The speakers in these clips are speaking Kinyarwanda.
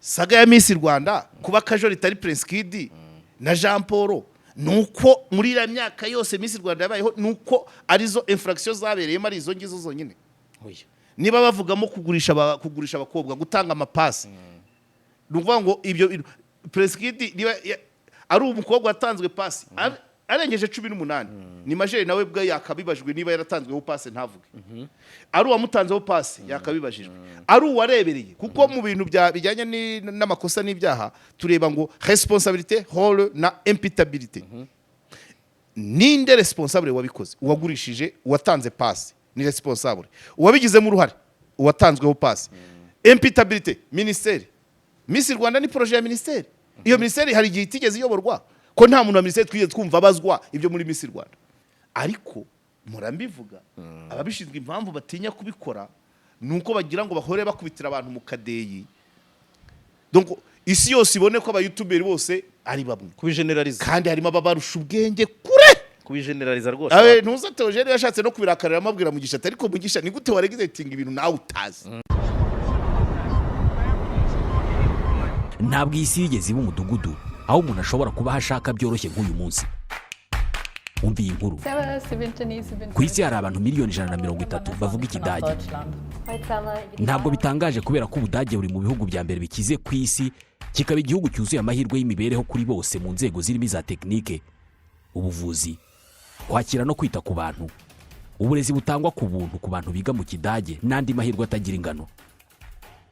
Saga ya Miss Rwanda kuba Kajo ritari Prince Kid na Jean Paul, nuko muri iriya myaka yose Miss Rwanda yabayeho, nuko arizo infraction zabereyemo, ari izo ngizo zonyine. Oya. Niba bavugamo kugurisha abakobwa, gutanga amapasi, ni ukuvuga ngo ibyo Prince Kid niba ari umukobwa watanzwe pasi arengeje 18, ni majeur, nawe bwe yakabibajwe. Niba yaratanzweho pasi ntavuge, ari uwamutanzeho pasi yakabibajijwe, ari uwarebereye, kuko mu bintu bijyanye n'amakosa n'ibyaha tureba ngo responsabilité, rôle na imputabilité. Ninde responsable wabikoze? Uwagurishije, uwatanze pasi ni responsable, uwabigizemo uruhare, uwatanzweho pasi. Imputabilité, minisiteri. Miss Rwanda ni projet ya minisiteri. Iyo minisiteri hari igihe itigeze iyoborwa, ko nta muntu wa minisiteri twigeze twumva abazwa ibyo muri Miss Rwanda. Ariko murambivuga, ababishinzwe impamvu batinya kubikora ni uko bagira ngo bahore bakubitira abantu mu kadeyi, donc isi yose ibone ko abayutuberi bose ari bamwe. Kubigeneraliza. Kandi harimo ababarusha ubwenge kure. Kubigeneraliza rwose. Abe ntuza Theogene yashatse no kubirakarira, amabwira Mugisha ati: "Ariko Mugisha, ni gute waregizetinga ibintu nawe utazi?" Ntabwo iyi si yigeze iba umudugudu aho umuntu ashobora kuba aho ashaka byoroshye nk'uyu munsi. Wumva iyi nkuru. Ku isi hari abantu miliyoni 130 bavuga Ikidage. Ntabwo bitangaje, kubera ko Ubudage buri mu bihugu bya mbere bikize ku isi, kikaba igihugu cyuzuye amahirwe y'imibereho kuri bose mu nzego zirimo iza tekinike, ubuvuzi, kwakira no kwita ku bantu, uburezi butangwa ku buntu ku bantu biga mu Kidage n'andi mahirwe atagira ingano.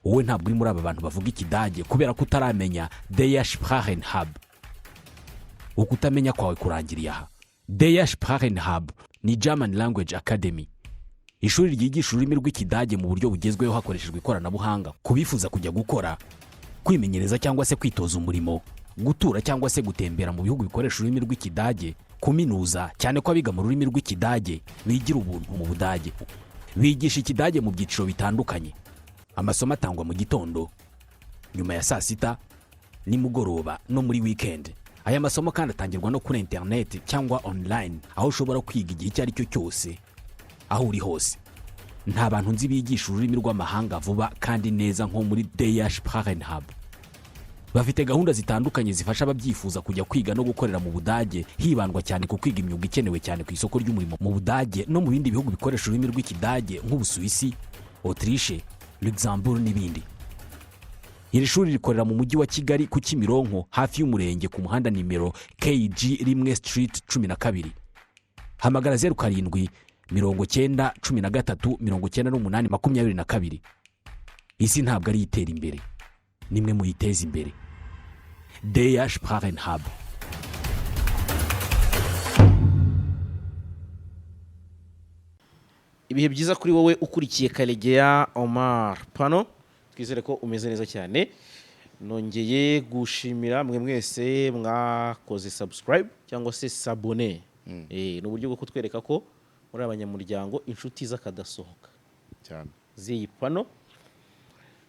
Wowe ntabwo uri muri aba bantu bavuga Ikidage kubera ko utaramenya Der Sprachen Hub. Ukutamenya kwawe kurangiriye aha. Der Sprachen Hub ni German Language Academy, ishuri ryigisha ururimi rw'Ikidage mu buryo bugezweho hakoreshejwe ikoranabuhanga, ku bifuza kujya gukora, kwimenyereza cyangwa se kwitoza umurimo, gutura cyangwa se gutembera mu bihugu bikoresha ururimi rw'Ikidage, kuminuza, cyane ko abiga mu rurimi rw'Ikidage bigira ubuntu mu Budage. Bigisha Ikidage mu byiciro bitandukanye. Amasomo atangwa mu gitondo, nyuma ya saa sita, nimugoroba no muri wikendi. Aya masomo kandi atangirwa no kuri interineti cyangwa online, aho ushobora kwiga igihe icyo ari cyo cyose, aho uri hose. Nta bantu nzi bigisha ururimi rw'amahanga vuba kandi neza nko muri Der Sprachen Hub. Bafite gahunda zitandukanye zifasha ababyifuza kujya kwiga no gukorera mu Budage, hibandwa cyane ku kwiga imyuga ikenewe cyane ku isoko ry'umurimo mu Budage no mu bindi bihugu bikoresha ururimi rw'Ikidage nk'Ubusuwisi, Autriche, Luxembourg n'ibindi. Iri shuri rikorera mu Mujyi wa Kigali, ku Kimironko, hafi y'umurenge, ku muhanda nimero KG 1, Street 12. Hamagara 0790139822. Isi ntabwo ari itera imbere, nimwe muyiteza imbere. Der Sprachen Hub. Ibihe byiza kuri wowe ukurikiye Karegeya Omar Pano, twizere ko umeze neza cyane. Nongeye gushimira mwe mwese mwakoze subscribe cyangwa se s'abonner. Ni uburyo bwo kutwereka ko muri abanyamuryango, inshuti z'akadasohoka cyane z'iyi pano.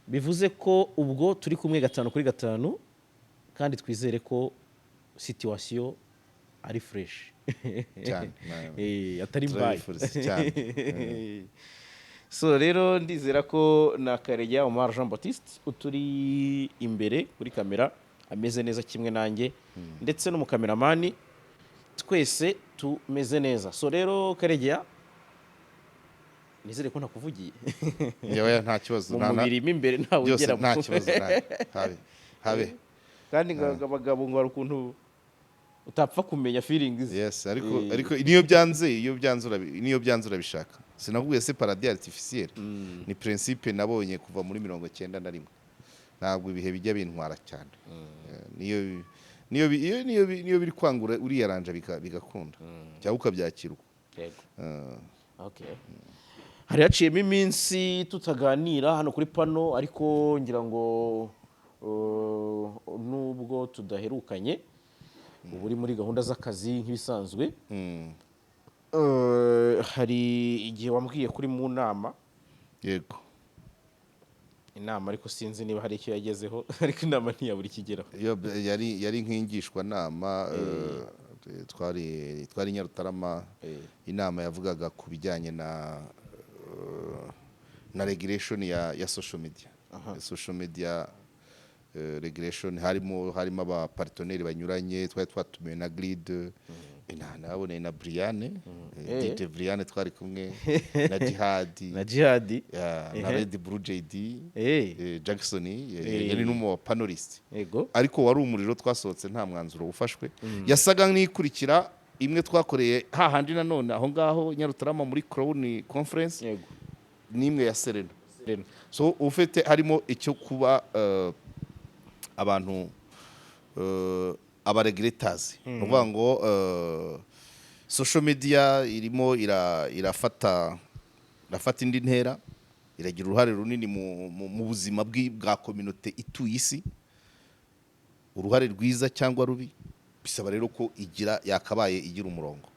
Bivuze ko ubwo turi kumwe gatanu kuri gatanu, kandi twizere ko situation ari fresh. Cyane. Atari mbaye. Turabifuriza cyane. So rero ndizera ko na Karegeya Omar Jean Baptiste uturi imbere kuri kamera ameze neza kimwe nanjye, ndetse n'umukameramani, twese tumeze neza. So rero Karegeya, nizere ko ntakuvugiye. Yewe, nta kibazo. Mu mubiri mo imbere ntawe byose ugeramo. Nta kibazo, habe habe. Kandi ngo abagabo ngo hari ukuntu utapfa kumenya feelings. Yes, ariko ariko niyo byanze, niyo byanze urabishaka. Sinakubwiye se paradis artificiel? Ni principe nabonye kuva muri 91. Ntabwo ibihe bijya bintwara cyane. Niyo biri kwangura uriyaranja bigakunda cyangwa ukabyakira uko. Yego. Okay. Hari haciyemo iminsi tutaganira hano kuri pano, ariko ngira ngo nubwo tudaherukanye, ubu uri muri gahunda z'akazi nk'ibisanzwe. Hari igihe wambwiye kuri mu nama. Yego. Inama, ariko sinzi niba hari icyo yagezeho, ariko inama ntiyabura ikigeraho. Iyo yari nk'ingishwanama, twari Nyarutarama. Inama yavugaga ku bijyanye na regulation ya social media. Regulation harimo abapartenaires banyuranye. Twari twatumiwe na Grid, naboneye na Briane, DJ Briane, twari kumwe na Jihadi. Na Jihadi. Ya, na Red Blue JD. Jackson yari n'umu panelist. Ariko wari umuriro. Twasohotse nta mwanzuro ufashwe. Yasaga n'ikurikira imwe twakoreye hahandi nanone aho ngaho Nyarutarama muri Crown Conference, n'imwe ya Serena. Serena. So ufite harimo icyo kuba abantu abaregulators, ni ukuvuga ngo social media irimo irafata indi ntera, iragira uruhare runini mu buzima bwa communauté ituye isi, uruhare rwiza cyangwa rubi. Bisaba rero ko igira, yakabaye igira umurongo.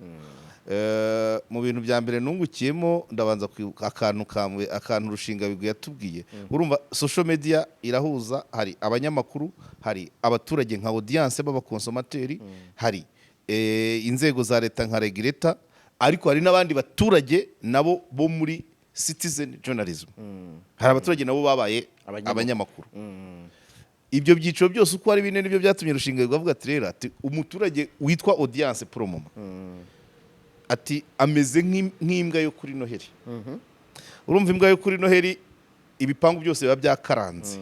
Mu bintu bya mbere nungukiyemo, ndabanza kwibuka akantu kamwe, akantu Rushingabigwi yatubwiye. Urumva, social media irahuza: hari abanyamakuru, hari abaturage nka audience b'abaconsommateurs, hari inzego za leta nka regulator, ariko hari n'abandi baturage nabo bo muri citizen journalism. Hari abaturage nabo babaye Abanyamakuru. abanyamakuru. Ibyo byiciro byose uko ari bine nibyo byatumye Rushingabigwi avuga ati rero, ati umuturage witwa audience pour le moment, ati ameze nk'imbwa yo kuri Noheli. Urumva, imbwa yo kuri Noheli, ibipangu byose biba byakaranze.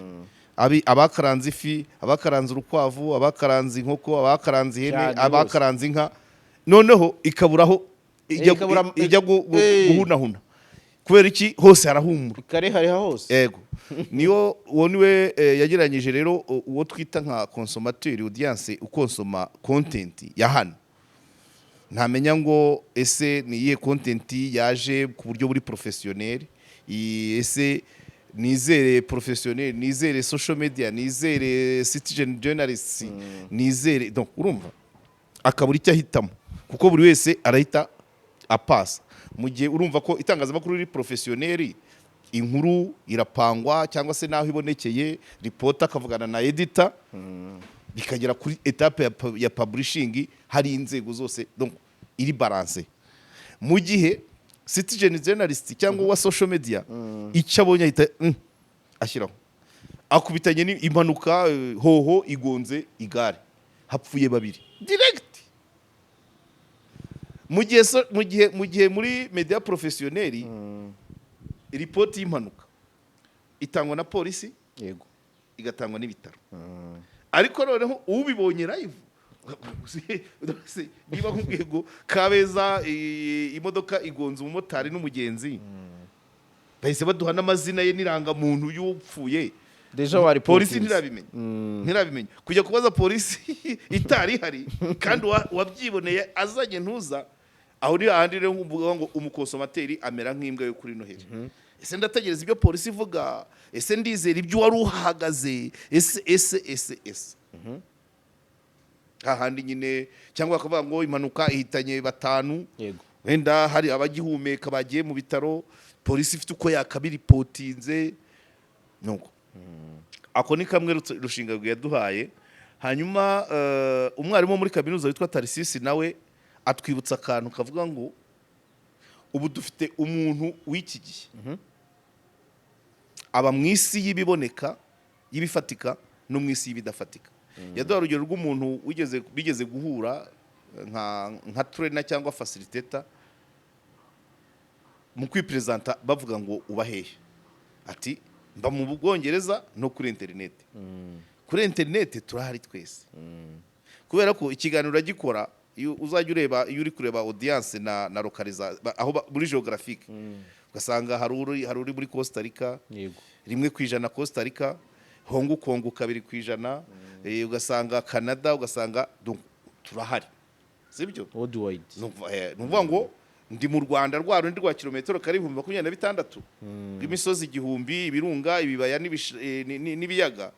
Abakaranze ifi, abakaranze urukwavu, abakaranze inkoko, abakaranze ihene, Cyane rwose. abakaranze inka, noneho ikaburaho ijya ijya guhunahuna. Kubera iki? Hose harahumura. Ikarehareha hose. Yego, niyo uwo niwe yagereranyije rero uwo twita nka consommateur, audience ukonsoma content ya hano, ntamenya ngo ese ni iyihe content yaje ku buryo buri professionnel, ese nizere professionnel, nizere social media, nizere citizen journalists, nizere? Donc urumva akabura icyo ahitamo, kuko buri wese arahita apasa. Mu gihe urumva ko itangazamakuru riri professionnel, inkuru irapangwa, cyangwa se n'aho ibonekeye, reporter akavugana na editor, bikagera kuri étape ya publishing, hari inzego zose, donc iri balance. Mu gihe citizen journalist cyangwa uwa social media, icyo abonye ahita ashyiraho. Akubitanye n'impanuka, hoho igonze igare, hapfuye babiri direct. Mu gihe mu gihe muri media professionnel, ripoti y'impanuka itangwa na polisi, igatangwa n'ibitaro. Ariko noneho ubibonye live, niba nkubwiye ngo Kabeza imodoka igonze umumotari n'umugenzi, bahise baduha n'amazina ye n'irangamuntu y'upfuye. Déjà wari Polisi ntirabimenya, kujya kubaza polisi itari ihari, kandi uwabyiboneye azanye ntuza aho. Ni hahandi rero mvuga ngo umuconsommateur amera nk'imbwa yo kuri Noheli. Ese ndategereza ibyo polisi ivuga? Ese ndizera ibyo wari uhahagaze? Ese hahandi nyine, cyangwa bakavuga ngo impanuka ihitanye batanu, wenda hari abagihumeka bagiye mu bitaro, polisi ifite uko yakabiripotinze. Nuko ako ni kamwe Rushinga yaduhaye. Hanyuma umwarimu wo muri kaminuza witwa Tarisisi nawe atwibutsa akantu kavuga ngo ubu dufite umuntu w'iki gihe aba mu isi y'ibiboneka, y'ibifatika, no mu isi y'ibidafatika. Yaduha urugero rw'umuntu wigeze bigeze guhura nka trainer cyangwa facilitator mu kwiperezanta, bavuga ngo uba hehe? Ati mba mu Bwongereza no kuri interineti. Kuri interineti turahari twese, kubera ko ikiganiro uragikora, iyo uzajya ureba, iyo uri kureba audience na localiza aho muri géographique, ugasanga hari uri muri Costa Rica, 1% Costa Rica, Hong Kong 2%, ugasanga Canada, ugasanga donc turahari, sibyo? Worldwide. Ni ukuvuga ngo ndi mu Rwanda rwa rundi rwa kilometero kare 26,000, rw'imisozi 1000, ibirunga, ibibaya n'ibiyaga,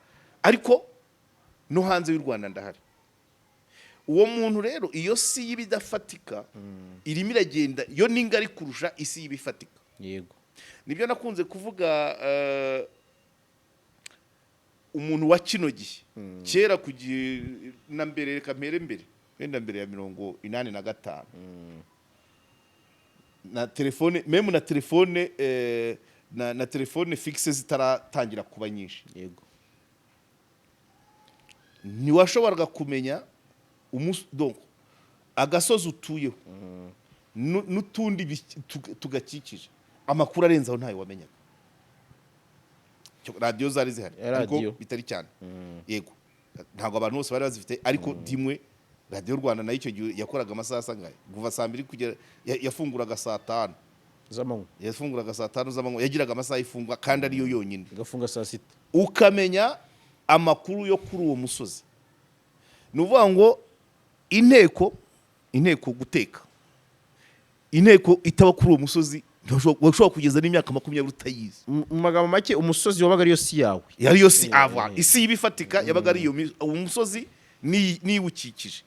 ariko no hanze y'u Rwanda ndahari. Uwo muntu rero, iyo si y'ibidafatika irimo iragenda, yo ni ngari kurusha isi y'ibifatika. Nibyo nakunze kuvuga, umuntu wa kino gihe, kera ku gihe na mbere, reka mpere mbere, wenda mbere ya 85, na telefone, même na telefone na telefone fixe zitaratangira kuba nyinshi. Ntiwashoboraga kumenya donc agasozi utuyeho n'utundi tugakikije, amakuru arenze aho ntayo wamenyaga. Radiyo zari zihari, ariko Radiyo. bitari cyane. Yego, ntabwo abantu bose bari bazifite, ariko dimwe Radiyo Rwanda nayo icyo gihe yakoraga amasaha asangahe? Kuva saa 2 kugera yafunguraga saa 5 z'amanywa. Yafunguraga saa 5 z'amanywa, yagiraga amasaha ifungwa kandi ariyo yonyine. Igafunga saa 6. Ukamenya amakuru yo kuri uwo musozi. Ni ukuvuga ngo inteko guteka, inteko itaba kuri uwo musozi, washobora kugeza n'imyaka 20 utayizi. Mu magambo make, umusozi wabaga ariyo si yawe. Yari yo si ava isi y'ibifatika, yabaga ari iyo uwo musozi niwukikije.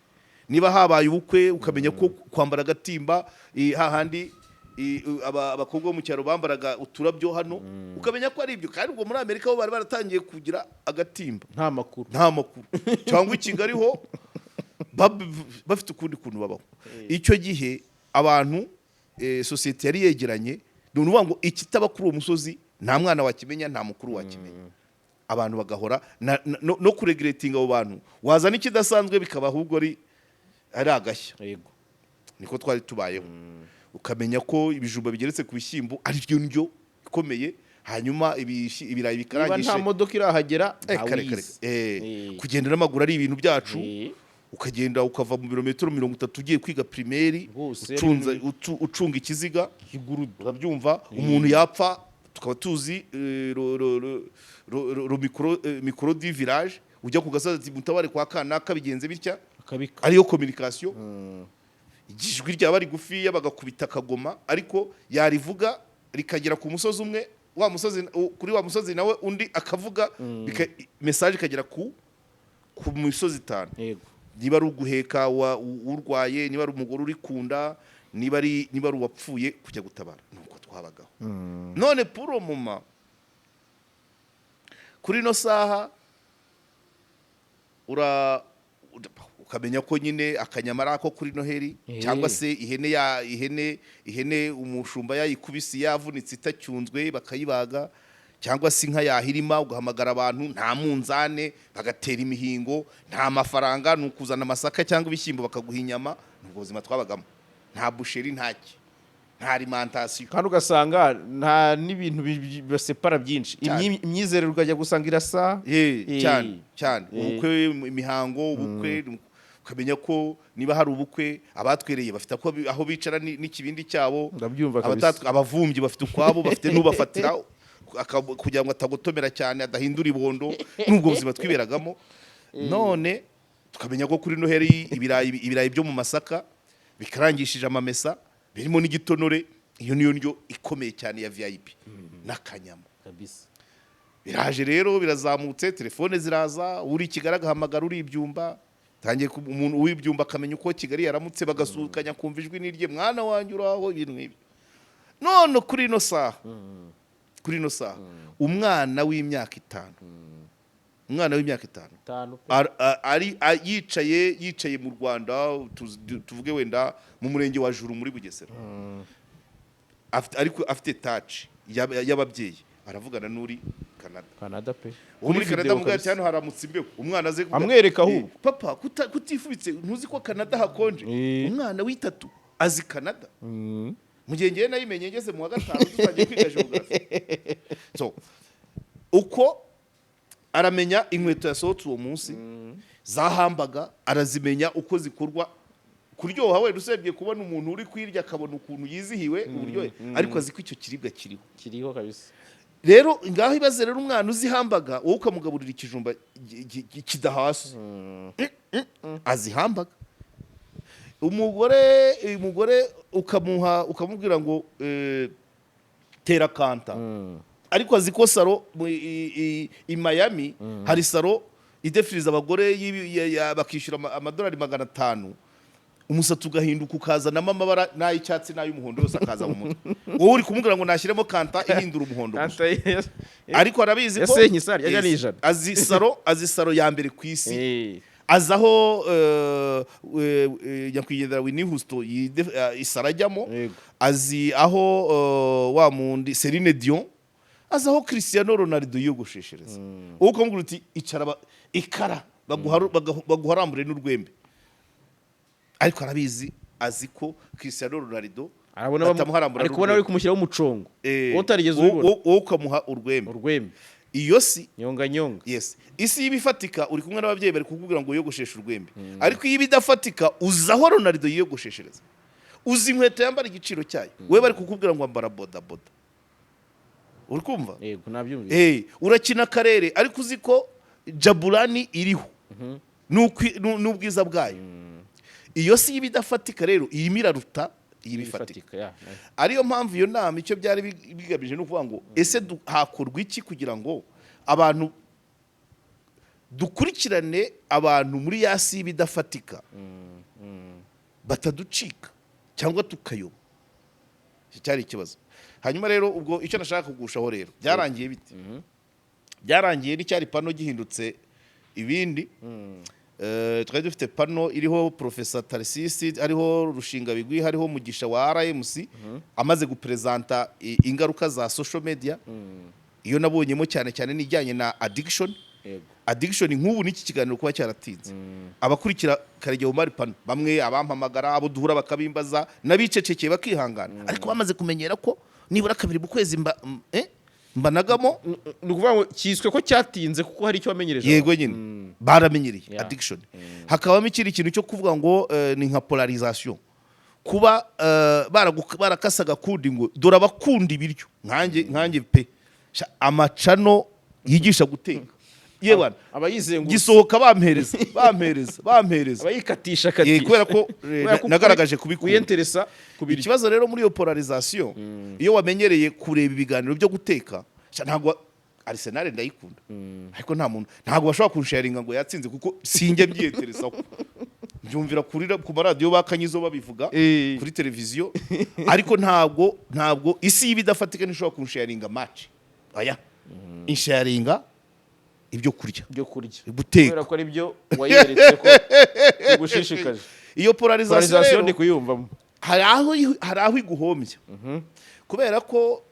Niba habaye ubukwe, ukamenya ko kwambara agatimba, hahandi abakobwa bo mu cyaro bambaraga uturabyo hano, ukamenya ko ari ibyo. Kandi ubwo muri Amerika bo bari baratangiye kugira agatimba. Nta makuru. Nta makuru. Cyangwa i Kigali ho bafite ukundi kuntu babaho. Icyo gihe abantu, sosiyete yari yegeranye. Ni ukuvuga ngo ikitaba kuri uwo musozi nta mwana wakimenya, nta mukuru wakimenya. Abantu bagahora no kuregretinga abo bantu, wazana ikidasanzwe bikaba ahubwo ari agashya. Niko twari tubayeho. Ukamenya ko ibijumba bigeretse ku bishyimbo ari byo ndyo ikomeye, hanyuma ibirayi Niba bikarangije. nta modoka irahagera, Kare kare. ntawizi. Kugenda n'amaguru ari ibintu byacu. Ukagenda ukava mu birometero 30 ugiye kwiga primaire, Rwose. ucunga ikiziga. Kigurude. Urabyumva? Umuntu yapfa tukaba tuzi ro micro du village, ujya ku gasozi ati: "Mutabare, kwa kanaka bigenze bitya." Akabika. Ariyo communication. Ijwi ryaba rigufiya, bagakubita akagoma, ariko yarivuga rikagera ku musozi umwe, wa musozi kuri wa musozi nawe undi akavuga, message ikagera ku misozi itanu. Niba ari uguheka urwaye, niba ari umugore uri kunda, niba ari uwapfuye, kujya gutabara, nuko twabagaho. None pour muma kuri ino saha ukamenya ko nyine akanyama ari ako kuri Noheli, cyangwa se ihene ya ihene umushumba yayikubise yavunitse itacyunzwe bakayibaga, cyangwa se inka yahirima ugahamagara abantu, nta munzane, bagatera imihingo, nta mafaranga, ni ukuzana amasaka cyangwa ibishyimbo bakaguha inyama. Ni ubwo buzima twabagamo, nta boucherie, ntaki, nta alimentation. Kandi ugasanga nta n'ibintu basepara byinshi. Cyane. Imyizerere ukajya gusanga irasa. Cyane cyane. Ubukwe, imihango, ubukwe, ukamenya ko niba hari ubukwe abatwereye bafite aho bicara n'ikibindi cyabo. Ndabyumva kabisa. Abavumbyi bafite ukwabo, bafite n'ubafatira kugira ngo atagotomera cyane, adahindura ibondo. N'ubwo buzima twiberagamo. None tukamenya ko kuri Noheli ibirayi byo mu masaka bikarangishije amamesa birimo n'igitonore, iyo niyo ndyo ikomeye cyane ya VIP n'akanyama. Kabisa. Biraje rero, birazamutse, telefone ziraza, uri i Kigali agahamagara uri ibyumba, tangiye umuntu w'ibyumba akamenya uko Kigali yaramutse, bagasuhukanya, kumva ijwi n'irye: "Mwana wanjye, uraho?" Ibintu nk'ibyo. None kuri ino saha umwana w'imyaka 5, umwana w'imyaka 5 5 pe. Ari yicaye mu Rwanda, tuvuge wenda mu murenge wa Juru muri Bugesera, ariko afite touch y'ababyeyi, aravugana n'uri Canada. Canada pe. Uwo muri Kuri Canada video mubwira ati kabisa. "Hano haramutse imbeho." Umwana aze kuvuga, Amwereka ahubwo. "Papa, kutifubitse, ntuzi ko Canada hakonje?" Umwana w'itatu azi Canada, mu gihe ngewe nayimenye ngeze mu wa gatanu dutangiye kwiga geography. So uko aramenya inkweto yasohotse uwo munsi zahambaga, arazimenya uko zikorwa, kuryoha, wenda usibye kubona umuntu uri kwirya akabona ukuntu yizihiwe uburyohe, ariko azi ko icyo kiribwa kiriho. Kiriho kabisa. Rero ngaho ibaze rero umwana uzihambaga, wowe ukamugaburira ikijumba kidahase, azihambaga. Umugore ukamuha, ukamubwira ngo "Tera kanta," ariko azi ko salon i Miami hari salon idefiriza abagore bakishyura amadolari 500, umusatsi ugahinduka ukazanamo amabara n'ay'icyatsi n'ay'umuhondo yose akaza mu mutwe. Wowe uri kumubwira ngo nashyiremo kanta ihindura umuhondo gusa, ariko arabizi ko Yasenye isari, yajya Yes. n'ijana. Azi salon ya mbere ku isi, azi aho nyakwigendera Whitney Houston i salon ajyamo, azi aho wa mundi Celine Dion, azi aho Cristiano Ronaldo yiyogosheshereza. Wowe ukamubwira uti: "Icara ikara Baguharambure n'urwembe, ariko arabizi, azi ko Cristiano Ronaldo Arabona batamuharambura ari kubona bari n'urwembe. Kumushyiraho umucongo, wowe utarigeze ubibona. Wowe ukamuha urwembe. Urwembe. Iyo si Nyonga nyonga. Yes, isi y'ibifatika, uri kumwe n'ababyeyi bari kukubwira ngo wiyogosheshe urwembe, ariko iyo ibidafatika, uzi aho Ronaldo yiyogosheshereza, uzi inkweto yambara igiciro cyayo, wowe bari kukubwira ngo ambara bodaboda. Uri kumva? Yego, nabyumvise. Urakina akarere, ariko uzi ko Jabulani iriho n'ubwiza bwayo. Iyo si y'ibidafatika rero irimo iraruta iy'ibifatika. Ibifatika ya. Ariyo mpamvu iyo nama icyo byari bigamije ni ukuvuga ngo ese hakorwa iki kugira ngo abantu dukurikirane abantu muri ya si y'ibidafatika bataducika cyangwa tukayoba? Icyo cyari ikibazo. Hanyuma rero ubwo icyo nashaka kugushaho rero, byarangiye bite? Byarangiye n'icyari panel gihindutse ibindi. Twari dufite panel iriho Profesa Tarisisi, hariho Rushingabigwi, hariho Mugisha wa RMC amaze guperezanta ingaruka za social media. Iyo nabonyemo cyane cyane n'ijyanye na addiction. Addiction nk'ubu n'iki kiganiro kuba cyaratinze, abakurikira Karegeya Omar Pano bamwe abampamagara, abo duhura bakabimbaza, n'abicecekeye bakihangana, ariko bamaze kumenyera ko nibura kabiri mu kwezi mba mbanagamo. Ni ukuvuga ngo kiswe ko cyatinze kuko hari icyo wamenyereje. Yego nyine, baramenyereye. Addiction. Hakabamo ikindi kintu cyo kuvuga ngo ni nka polarisation, kuba barakasaga kundi ngo dore abakunda ibiryo nkanjye pe. Sha, amachannel yigisha guteka yewana Abayizengurutse. Gisohoka bampereza, bampereza, bampereza. Abayikatisha katisha. Kubera ko Kubera ko nagaragaje kubikunda. Wiyenteresa ku biryo. Ikibazo rero muri iyo polarisation, iyo wamenyereye kureba ibiganiro byo guteka, sha, ntabwo Arsenal ndayikunda, ariko nta muntu, ntabwo bashobora kunsharinga ngo yatsinze, kuko sinjya mbyiyeteresaho, mbyumvira ku maradiyo bakanyizo babivuga, kuri televiziyo, ariko ntabwo isi y'ibidafatika ntishobora kunsharinga match. Aya insharinga ibyo kurya. Byo kurya. Guteka. Kubera ko ari byo wayeretse ko bigushishikaje. Iyo polarisation polarisation rero ndi kuyumvamo. Hari aho iguhombya, kubera ko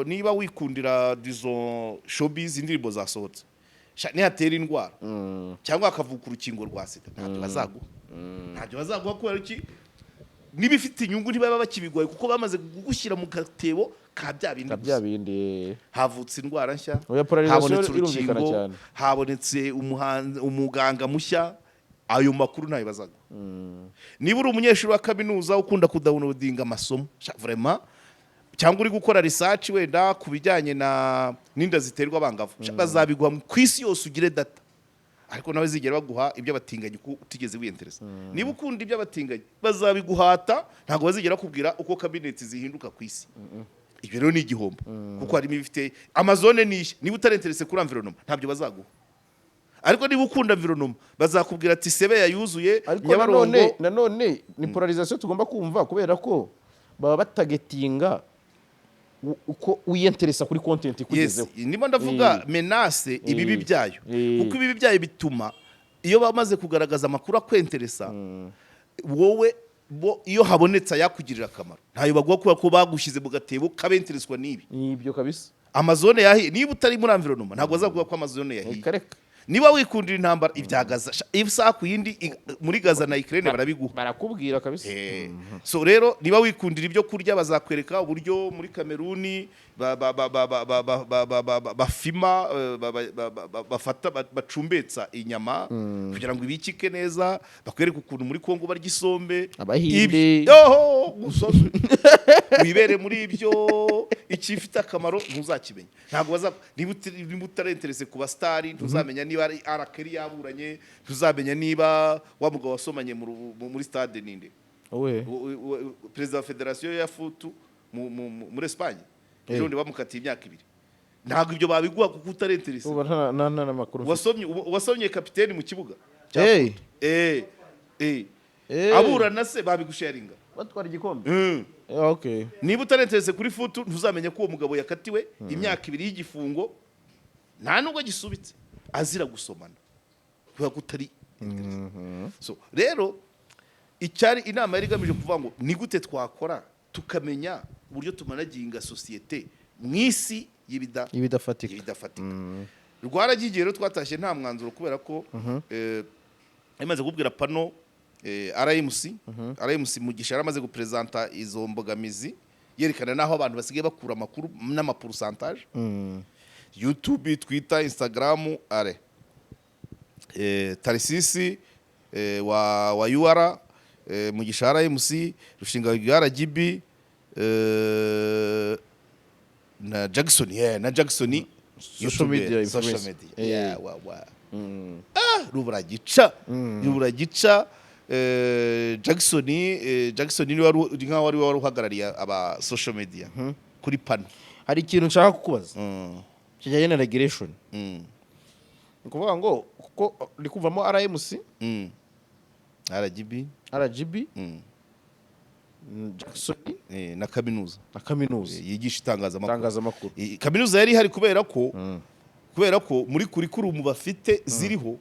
niba wikundira dizo showbiz, indirimbo zasohotse, nihatera indwara cyangwa hakavuka urukingo rwa sida, ntabyo bazaguha, ntabyo bazaguha. Kubera iki? Niba ifite inyungu ntibaba bakibigwaye, kuko bamaze kugushyira mu gatebo ka bya bindi Na gusa. Bya bindi. Havutse indwara nshya, Oya, polarisation habonetse irumvikana urukingo, cyane. habonetse umuganga mushya, ayo makuru ntayo bazaguha. Niba uri umunyeshuri wa kaminuza ukunda kudownloadinga amasomo, sha, vraiment, cyangwa uri gukora research wenda ku bijyanye na n'inda ziterwa abangavu, sha, bazabiguha ku isi yose ugire data, ariko nawe zigera baguha iby'abatinganyi kuko utigeze wiyentereza. Niba ukunda iby'abatinganyi bazabiguhata, ntabwo bazigera bakubwira uko kabineti zihinduka ku isi. Ibyo rero ni igihombo, kuko harimo ibifite Amazone niye. Niba utarenterese kuri environment, ntabyo bazaguha, ariko niba ukunda environment bazakubwira ati Sebeya yuzuye, Ariko Nyabarongo. nanone ni polarisation tugomba kumva, kubera ko baba batagetinga uko wiyenteresa kuri content Yes, ikugezeho. ndimo ndavuga menace, ibibi byayo, kuko ibibi byayo bituma iyo bamaze kugaragaza amakuru akwenteresa wowe, bo iyo habonetse ayakugirira akamaro ntayo baguha, kubera ko bagushyize mu gatebo kabentereswa n'ibi. Ni ibyo kabisa. Amazone yahiye, niba utari muri environment ntabwo bazavuga ko Amazone yahiye. Reka reka. Niba wikundira intambara ibya Gaza, isaha ku yindi muri Gaza na Ukraine barabiguha. Barakubwira kabisa. So rero niba wikundira ibyo kurya, bazakwereka uburyo muri Kameruni bafima bafata bacumbetsa inyama kugira ngo ibikike neza, bakwereke ukuntu muri Kongo barya isombe. Abahinde. Yoho, gusa wibere muri ibyo, ikifite akamaro ntuzakimenya. Ntabwo baza, niba utarenterese ku basitari, ntuzamenya niba ari arakeri yaburanye, ntuzamenya niba wa mugabo wasomanye muri stade ninde. Wowe. Perezida wa federasiyo ya foot muri Espagne, ejo bundi bamukatiye imyaka 2. Ntabwo ibyo babiguha kuko utarenterese. Ubu nta n'amakuru mfite. Wasomye kapiteni mu kibuga cya Hey. foot. Eh, eh. Eh. Aburana se babigusharinga. Batwara igikombe. Okay. Niba utarenterese kuri foot, ntuzamenya ko uwo mugabo yakatiwe imyaka 2 y'igifungo, nta nubwo gisubitse, azira gusomana, kubera ko utari. So rero icyari inama yari igamije kuvuga ngo ni gute twakora tukamenya uburyo tumanaginga sosiyete mu isi Ibidafatika. y'ibidafatika. Rwaragiye rero, twatashye nta mwanzuro kubera ko imaze kubwira pano RMC, RMC Mugisha yaramaze gupresenta izo mbogamizi, yerekana n'aho abantu basigaye bakura amakuru n'amapourcentage, YouTube, Twitter, Instagram, are Tarisisi wa UR, Mugisha RMC, Rushinga RGB, na Jackson, yeah, na Jackson. Social media social influencer. media. Yeah, wa rubura gica, rubura gica. Jackson ni wari nkaho wari uhagarariye aba social media kuri pano. Hari ikintu nshaka kukubaza kijyanye na regulation. Ni ukuvuga ngo kuko ndi kuvamo RMC, RGB, RGB, Jackson, na kaminuza na kaminuza yigisha itangazamakuru. Itangazamakuru. Kaminuza yari ihari kubera ko muri curriculum bafite ziriho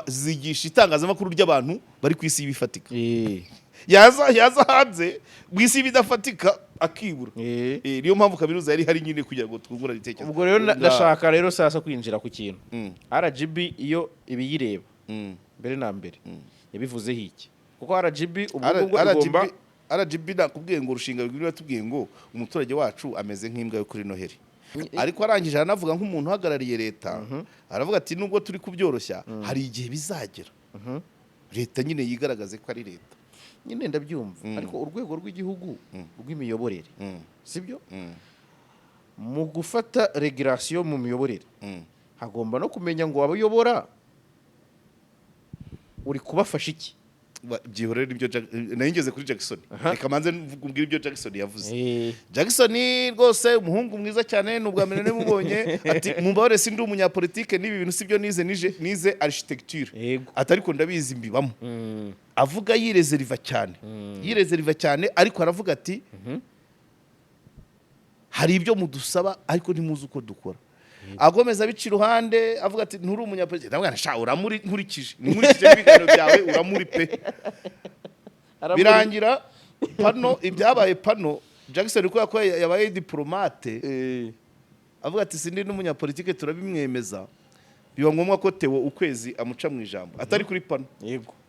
zigisha itangazamakuru ry'abantu bari ku isi y'ibifatika. Yaza hanze mu isi y'ibidafatika akibura. Niyo mpamvu kaminuza yari ihari nyine, kugira ngo twungurane ibitekerezo. Ubwo rero ndashaka rero sasa kwinjira ku kintu. RGB iyo ibiyireba mbere na mbere yabivuzeho iki? Kuko RGB ubwo ngubwo igomba RGB nakubwiye ngo Rushinga bigwi batubwiye ngo umuturage wacu ameze nk'imbwa yo kuri Noheli, ariko arangije aranavuga nk'umuntu uhagarariye leta, aravuga ati nubwo turi kubyoroshya, hari igihe bizagera leta nyine yigaragaze ko ari leta. Nyine ndabyumva, ariko urwego rw'igihugu rw'imiyoborere, sibyo? Mu gufata regulation mu miyoborere, hagomba no kumenya ngo abayobora uri kubafasha iki. Byihorere ibyo nari ngeze kuri Jackson. Reka manze mbwire ibyo Jackson yavuze. Jackson rwose umuhungu mwiza cyane, ni ubwa mbere namubonye, ati mumbabarire sindi umunyapolitike, n'ibi bintu sibyo nize, nize architecture. Ati ariko ndabizi, mbibamo. Avuga yirezeriva cyane, yirezeriva cyane, ariko aravuga ati hari ibyo mudusaba ariko ntimuzi uko dukora. Agomeza abica iruhande, avuga ati nturi umunyapolitike. Ndavuga nti sha uramuri, nkurikije n'ibiganiro byawe uramuri pe. Birangira pano, ibyabaye pano, Jackson kubera ko yabaye diplomate, avuga ati sindi n'umunyapolitike, turabimwemeza. Biba ngombwa ko Theo Ukwezi amuca mu ijambo atari kuri pano.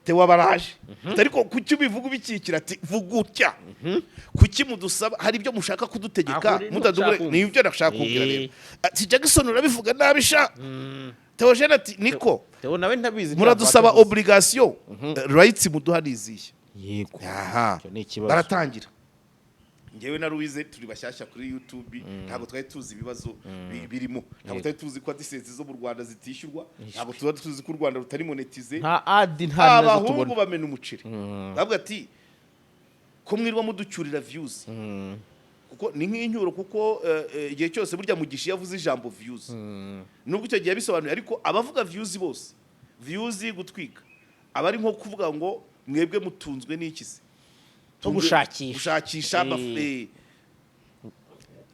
Theo abaraje, ariko kuki ubivuga ubikikira? Ati vuga utya, kuki mudusaba, hari ibyo mushaka kudutegeka Aho rero mutadugure. nshaka Ni ibyo nashaka kubwira. Eh. Rero ati Jackson urabivuga nabi sha. Theogene ati niko Theo nawe ntabizi. Muradusaba obligation, rights muduha ni izihe? Aha. Icyo ni ikibazo. Baratangira. Njyewe na Louise turi bashyashya kuri YouTube, ntabwo twari tuzi ibibazo birimo, ntabwo twari tuzi ko AdSense zo mu Rwanda zitishyurwa, ntabwo tuba tuzi ko u Rwanda rutari monétisé. Nta ad, nta nazo Abahungu tubona. bamena umuceri, bavuga ati ko mwirwa muducyurira views, kuko ni nk'inyuro, kuko igihe cyose burya Mugisha iyo avuze ijambo views, nubwo icyo gihe yabisobanuye, ariko abavuga views bose, views gutwika aba ari nko kuvuga ngo mwebwe mutunzwe n'iki se? Nko gushakisha. Gushakisha.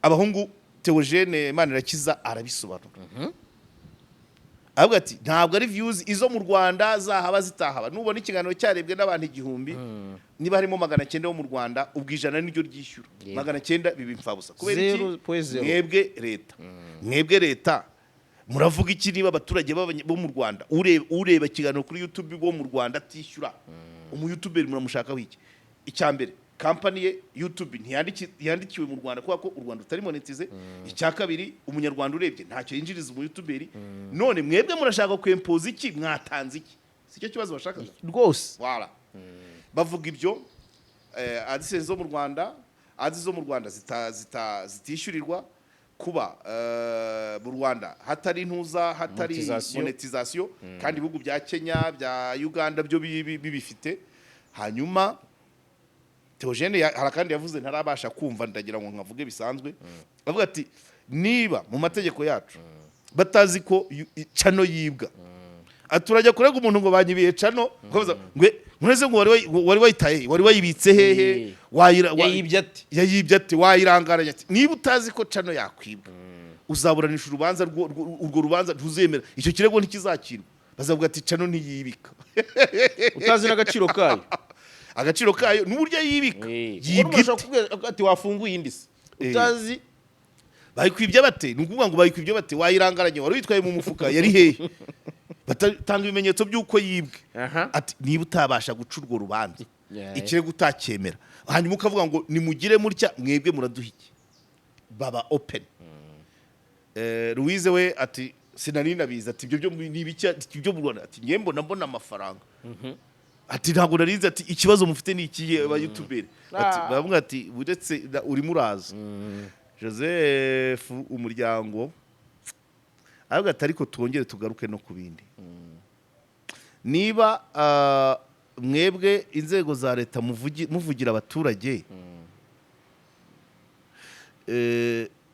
Abahungu Theogene Manirakiza arabisobanura, aravuga ati ntabwo ari views izo mu Rwanda zahaba zitahaba, nubona ikiganiro cyarebwe n'abantu 1000, niba harimo 900 bo mu Rwanda, ubwo 100 niryo ryishyura, 900 biba imfabusa. Kubera iki? 0.0. Mwebwe leta, mwebwe leta muravuga iki niba abaturage bo mu Rwanda, ureba ikiganiro kuri YouTube bo mu Rwanda atishyura? Umuyutuberi muramushakaho iki? Icya mbere, kampani ye YouTube ntiyandikiwe mu Rwanda kubera ko u Rwanda rutari monétisé. Icya kabiri, umunyarwanda urebye ntacyo yinjiriza umuyutuberi. None mwebwe murashaka kwempoza iki? Mwatanze iki? Si cyo kibazo bashakaga? Rwose. Wala bavuga ibyo, AdSense zo mu Rwanda, ads zo mu Rwanda zitishyurirwa, kuba mu Rwanda hatari intuza, hatari Monetization. Monetization, kandi ibihugu bya Kenya, bya Uganda byo bibifite. Hanyuma Theogene hari akandi yavuze ntarabasha kumva, ndagira ngo nkavuge bisanzwe. Avuga ati niba mu mategeko yacu batazi ko channel yibwa, ati turajya kurega umuntu ngo banyibiye channel, ngo ngwe nkureze ngo wari wayitaye he? Wari wayibitse hehe? Yayibye ate? Yayibye ate? Wayirangaranye ate? Niba utazi ko channel yakwibwa, uzaburanisha urubanza urwo rubanza ntuzemera, icyo kirego ntikizakirwa, bazavuga ati channel ntiyibika. Utazi n'agaciro kayo. Agaciro kayo n'uburyo yibika. Yibwa Umuntu ashobora ite? kukubwira ati wafunguye indi se utazi. Bayikwibye bate? Ni ukuvuga ngo bayikwibye bate? Wayirangaranye, wari witwaye mu mufuka, yari hehe? Batanga ibimenyetso by'uko yibwe. Ati niba utabasha guca urwo rubanza, ikirego utacyemera, hanyuma ukavuga ngo nimugire mutya, mwebwe muraduha iki? Baba open. Louise we ati sinari nabizi, ati ibyo byo ni ibiki? Ati ibyo mu Rwanda, ati ngiye mbona amafaranga, ati ntabwo narizi, ati ikibazo mufite ni ikihe aba youtuberi? Ati baravuga ati uretse urimo uraza Joseph umuryango, aravuga ati ariko twongere tugaruke no ku bindi. Niba mwebwe inzego za leta muvugira abaturage,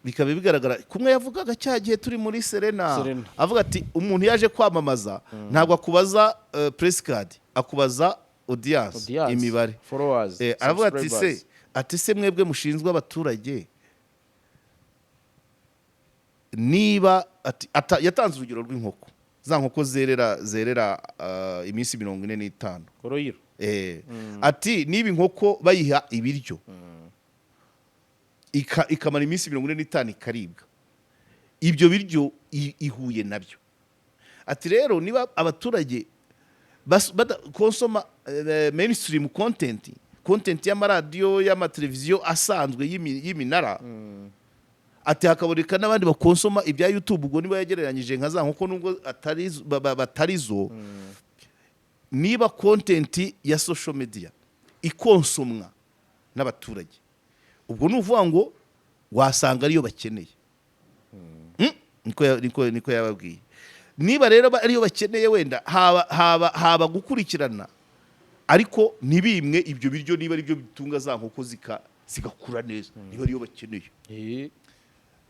bikaba bigaragara kumwe yavugaga cya gihe turi muri Serena, Serena. avuga ati umuntu yaje kwamamaza ntabwo akubaza press card, akubaza audience, Audience, imibare, followers, aravuga ati se, subscribers. ati se mwebwe mushinzwe abaturage, niba ati yatanze urugero rw'inkoko, za nkoko zerera iminsi 45. Koroyiro. Ati niba inkoko bayiha ibiryo ikamara iminsi 45 ikaribwa, ibyo biryo ihuye nabyo. Ati rero niba abaturage konsoma mainstream content y'amaradiyo, y'amateleviziyo asanzwe, y'iminara, ati hakaboneka n'abandi bakonsoma ibya YouTube, ubwo niba yagereranyije nka za nkoko nubwo batari zo, niba content ya social media ikonsomwa n'abaturage, ubwo ni ukuvuga ngo wasanga ariyo bakeneye. Niko yababwiye. Niba rero ariyo bakeneye, wenda haba gukurikirana, ariko ntibimwe ibyo biryo, niba ari byo bitunga za nkoko zigakura neza, niba ariyo bakeneye.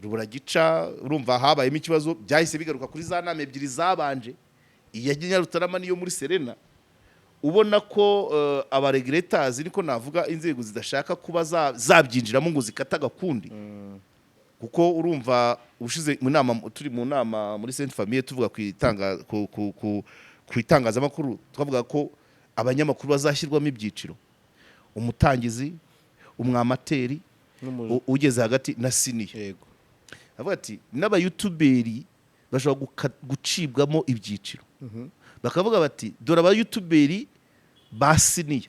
Ruburagica, urumva habayemo ikibazo, byahise bigaruka kuri za nama ebyiri zabanje, iya Nyarutarama niyo muri Serena, ubona ko abaregulators, niko navuga, inzego zidashaka kuba zabyinjiramo ngo zikate agakundi, kuko urumva ubushize mu nama, turi mu nama muri Sainte Famille, tuvuga ku itanga ku, ku, ku, ku itangazamakuru, twavuga ko abanyamakuru bazashyirwamo ibyiciro: umutangizi, umwamateri, ugeze hagati na senior. Avuga ati n'abayutuberi bashobora gucibwamo ibyiciro, bakavuga bati dore abayutuberi ba senior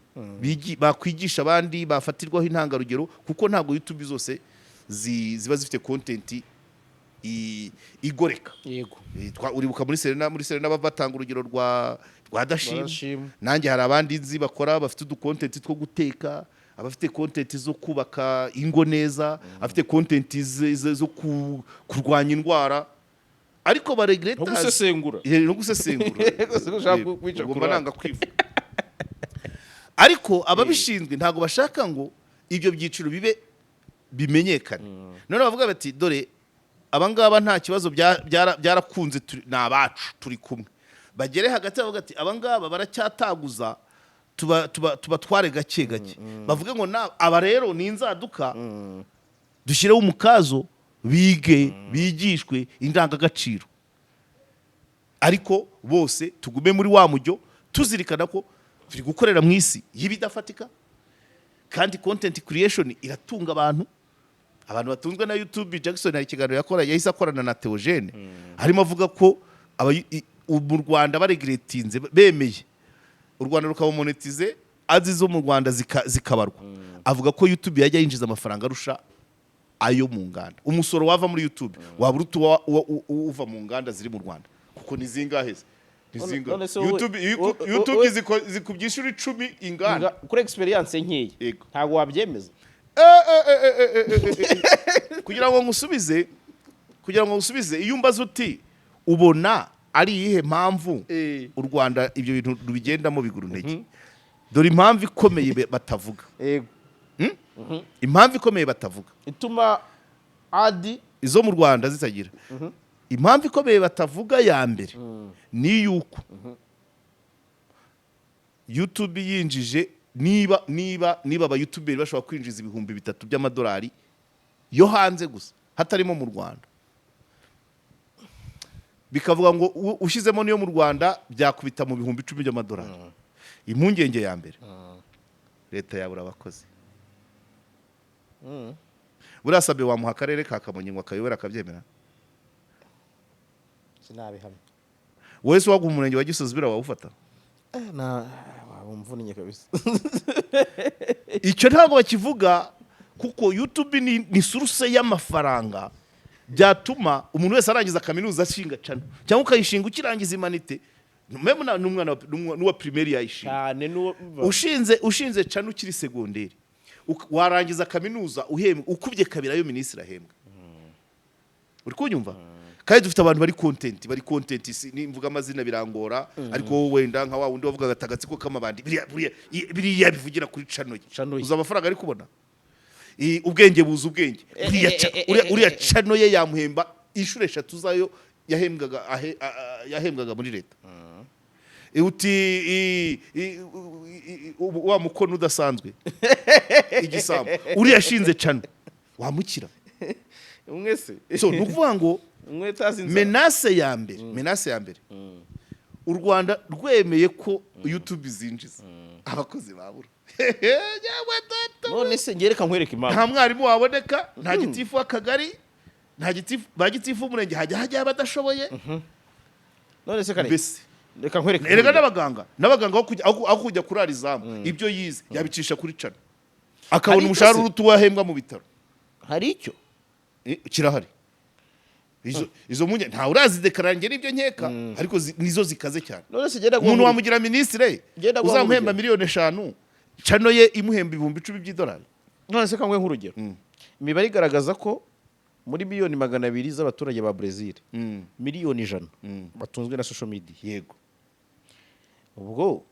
bakwigisha abandi, bafatirwaho intangarugero, kuko ntabwo YouTube zose ziba zifite content igoreka. Uribuka muri Serena batanga urugero rwa Dashim. Dashim. Nanjye hari abandi nzi bakora, bafite uducontent two guteka, abafite content zo kubaka ingo neza, abafite content zo kurwanya indwara, ariko ba No regulators gusesengura. No gusesengura. Ushaka kwica Ugomba ku ruhande. nanga kwivuga, ariko ababishinzwe ntabwo bashaka ngo ibyo byiciro bibe bimenyekane. None bavuga bati dore abangaba nta kibazo, byarakunze, ni abacu turi kumwe. Bagere hagati bavuga ati abangaba baracyataguza, tubatware gake gake, bavuge ngo aba rero ni inzaduka, dushyireho umukazo, bige, bigishwe indangagaciro, ariko bose tugume muri wa mujyo, tuzirikana ko turi gukorera mu isi y'ibidafatika, kandi content creation iratunga abantu, abantu batunzwe na YouTube. Jackson hari ikiganiro yakora, yahise akorana na Theogene, harimo avuga ko mu Rwanda baregiretinze, bemeye u Rwanda rukaba monetize, ads zo mu Rwanda zikabarwa, avuga ko YouTube yajya yinjiza amafaranga arusha ayo mu nganda. Umusoro wava muri YouTube waba uruta uva mu nganda ziri mu Rwanda, kuko ni zingahe se? Ni zingahe? None se YouTube YouTube zikubye inshuro 10 inganda. Kuri experience nkeya, Yego. ntabwo wabyemeza. Kugira ngo ngusubize, iyo umbaza uti ubona ari iyihe mpamvu u Rwanda ibyo bintu rubigendamo bigura intege, dore impamvu ikomeye batavuga. Impamvu ikomeye batavuga Ituma ads izo mu Rwanda zitagira, impamvu ikomeye batavuga ya mbere ni yuko YouTube yinjije, niba abayutuberi bashobora kwinjiza 3000 by'amadolari yo hanze gusa hatarimo mu Rwanda, bikavuga ngo ushyizemo n'iyo mu Rwanda byakubita mu 10,000 by'amadolari. Impungenge ya mbere, leta yabura abakozi. Buriya Sabe wamuha akarere ka Kamonyi ngo akayobora akabyemera? Sinabihamya. Wowe se waguha umurenge wa Gisozi, biriya wawufata? Na wumvuniye kabisa. Icyo ntabwo bakivuga, kuko YouTube ni source y'amafaranga. Byatuma umuntu wese arangiza kaminuza ashinga channel, cyangwa ukayishinga ukirangiza humanités, même n'umwana n'uwa primaire yayishinga. Cyane, n'uwo Ushinze channel ukiri segonderi, warangiza kaminuza uhembwa ukubye kabiri ayo minisitiri ahembwa. Uri kunyumva? Kandi dufite abantu bari content, nimvuga amazina birangora, ariko wowe wenda nka wa wundi wavugaga ati agatsiko k'amabandi, biriya bivugira kuri channel ye. Channel ye. Uzi amafaranga ari kubona? Ubwenge buza ubwenge. Uriya channel ye yamuhemba inshuro eshatu zayo yahembwaga yahembwaga muri leta. Uti wa mukono udasanzwe, igisambo, uriya yashinze channel, wamukira? Umwe se? So ni ukuvuga ngo Umwe utazi inzara. Menace ya mbere, u Rwanda rwemeye ko YouTube zinjiza, abakozi babura. Yewe data! None se ngereka reka nkwereke impamvu. Nta mwarimu waboneka, nta gitifu w'akagari, nta gitifu, ba gitifu w'umurenge hajya abadashoboye. None se kare, Mbese reka nkwereke. Erega n'abaganga aho kujya kurara izamu, ibyo yize yabicisha kuri channel, akabona Hari icyo umushahara se? uruta uwahembwa mu bitaro. Hari icyo? Kirahari. Izo mpungenge ntawe urazidekarara, njye nibyo nkeka, ariko nizo zikaze cyane. None se genda Umuntu wamugira minisitire Genda guha uzamuhemba urugero. 5 miliyoni, channel ye imuhemba $10,000? None se kangwe nk'urugero, imibare igaragaza ko muri 200 miliyoni z'abaturage ba Brazil, 100 miliyoni batunzwe na social media. Ubwo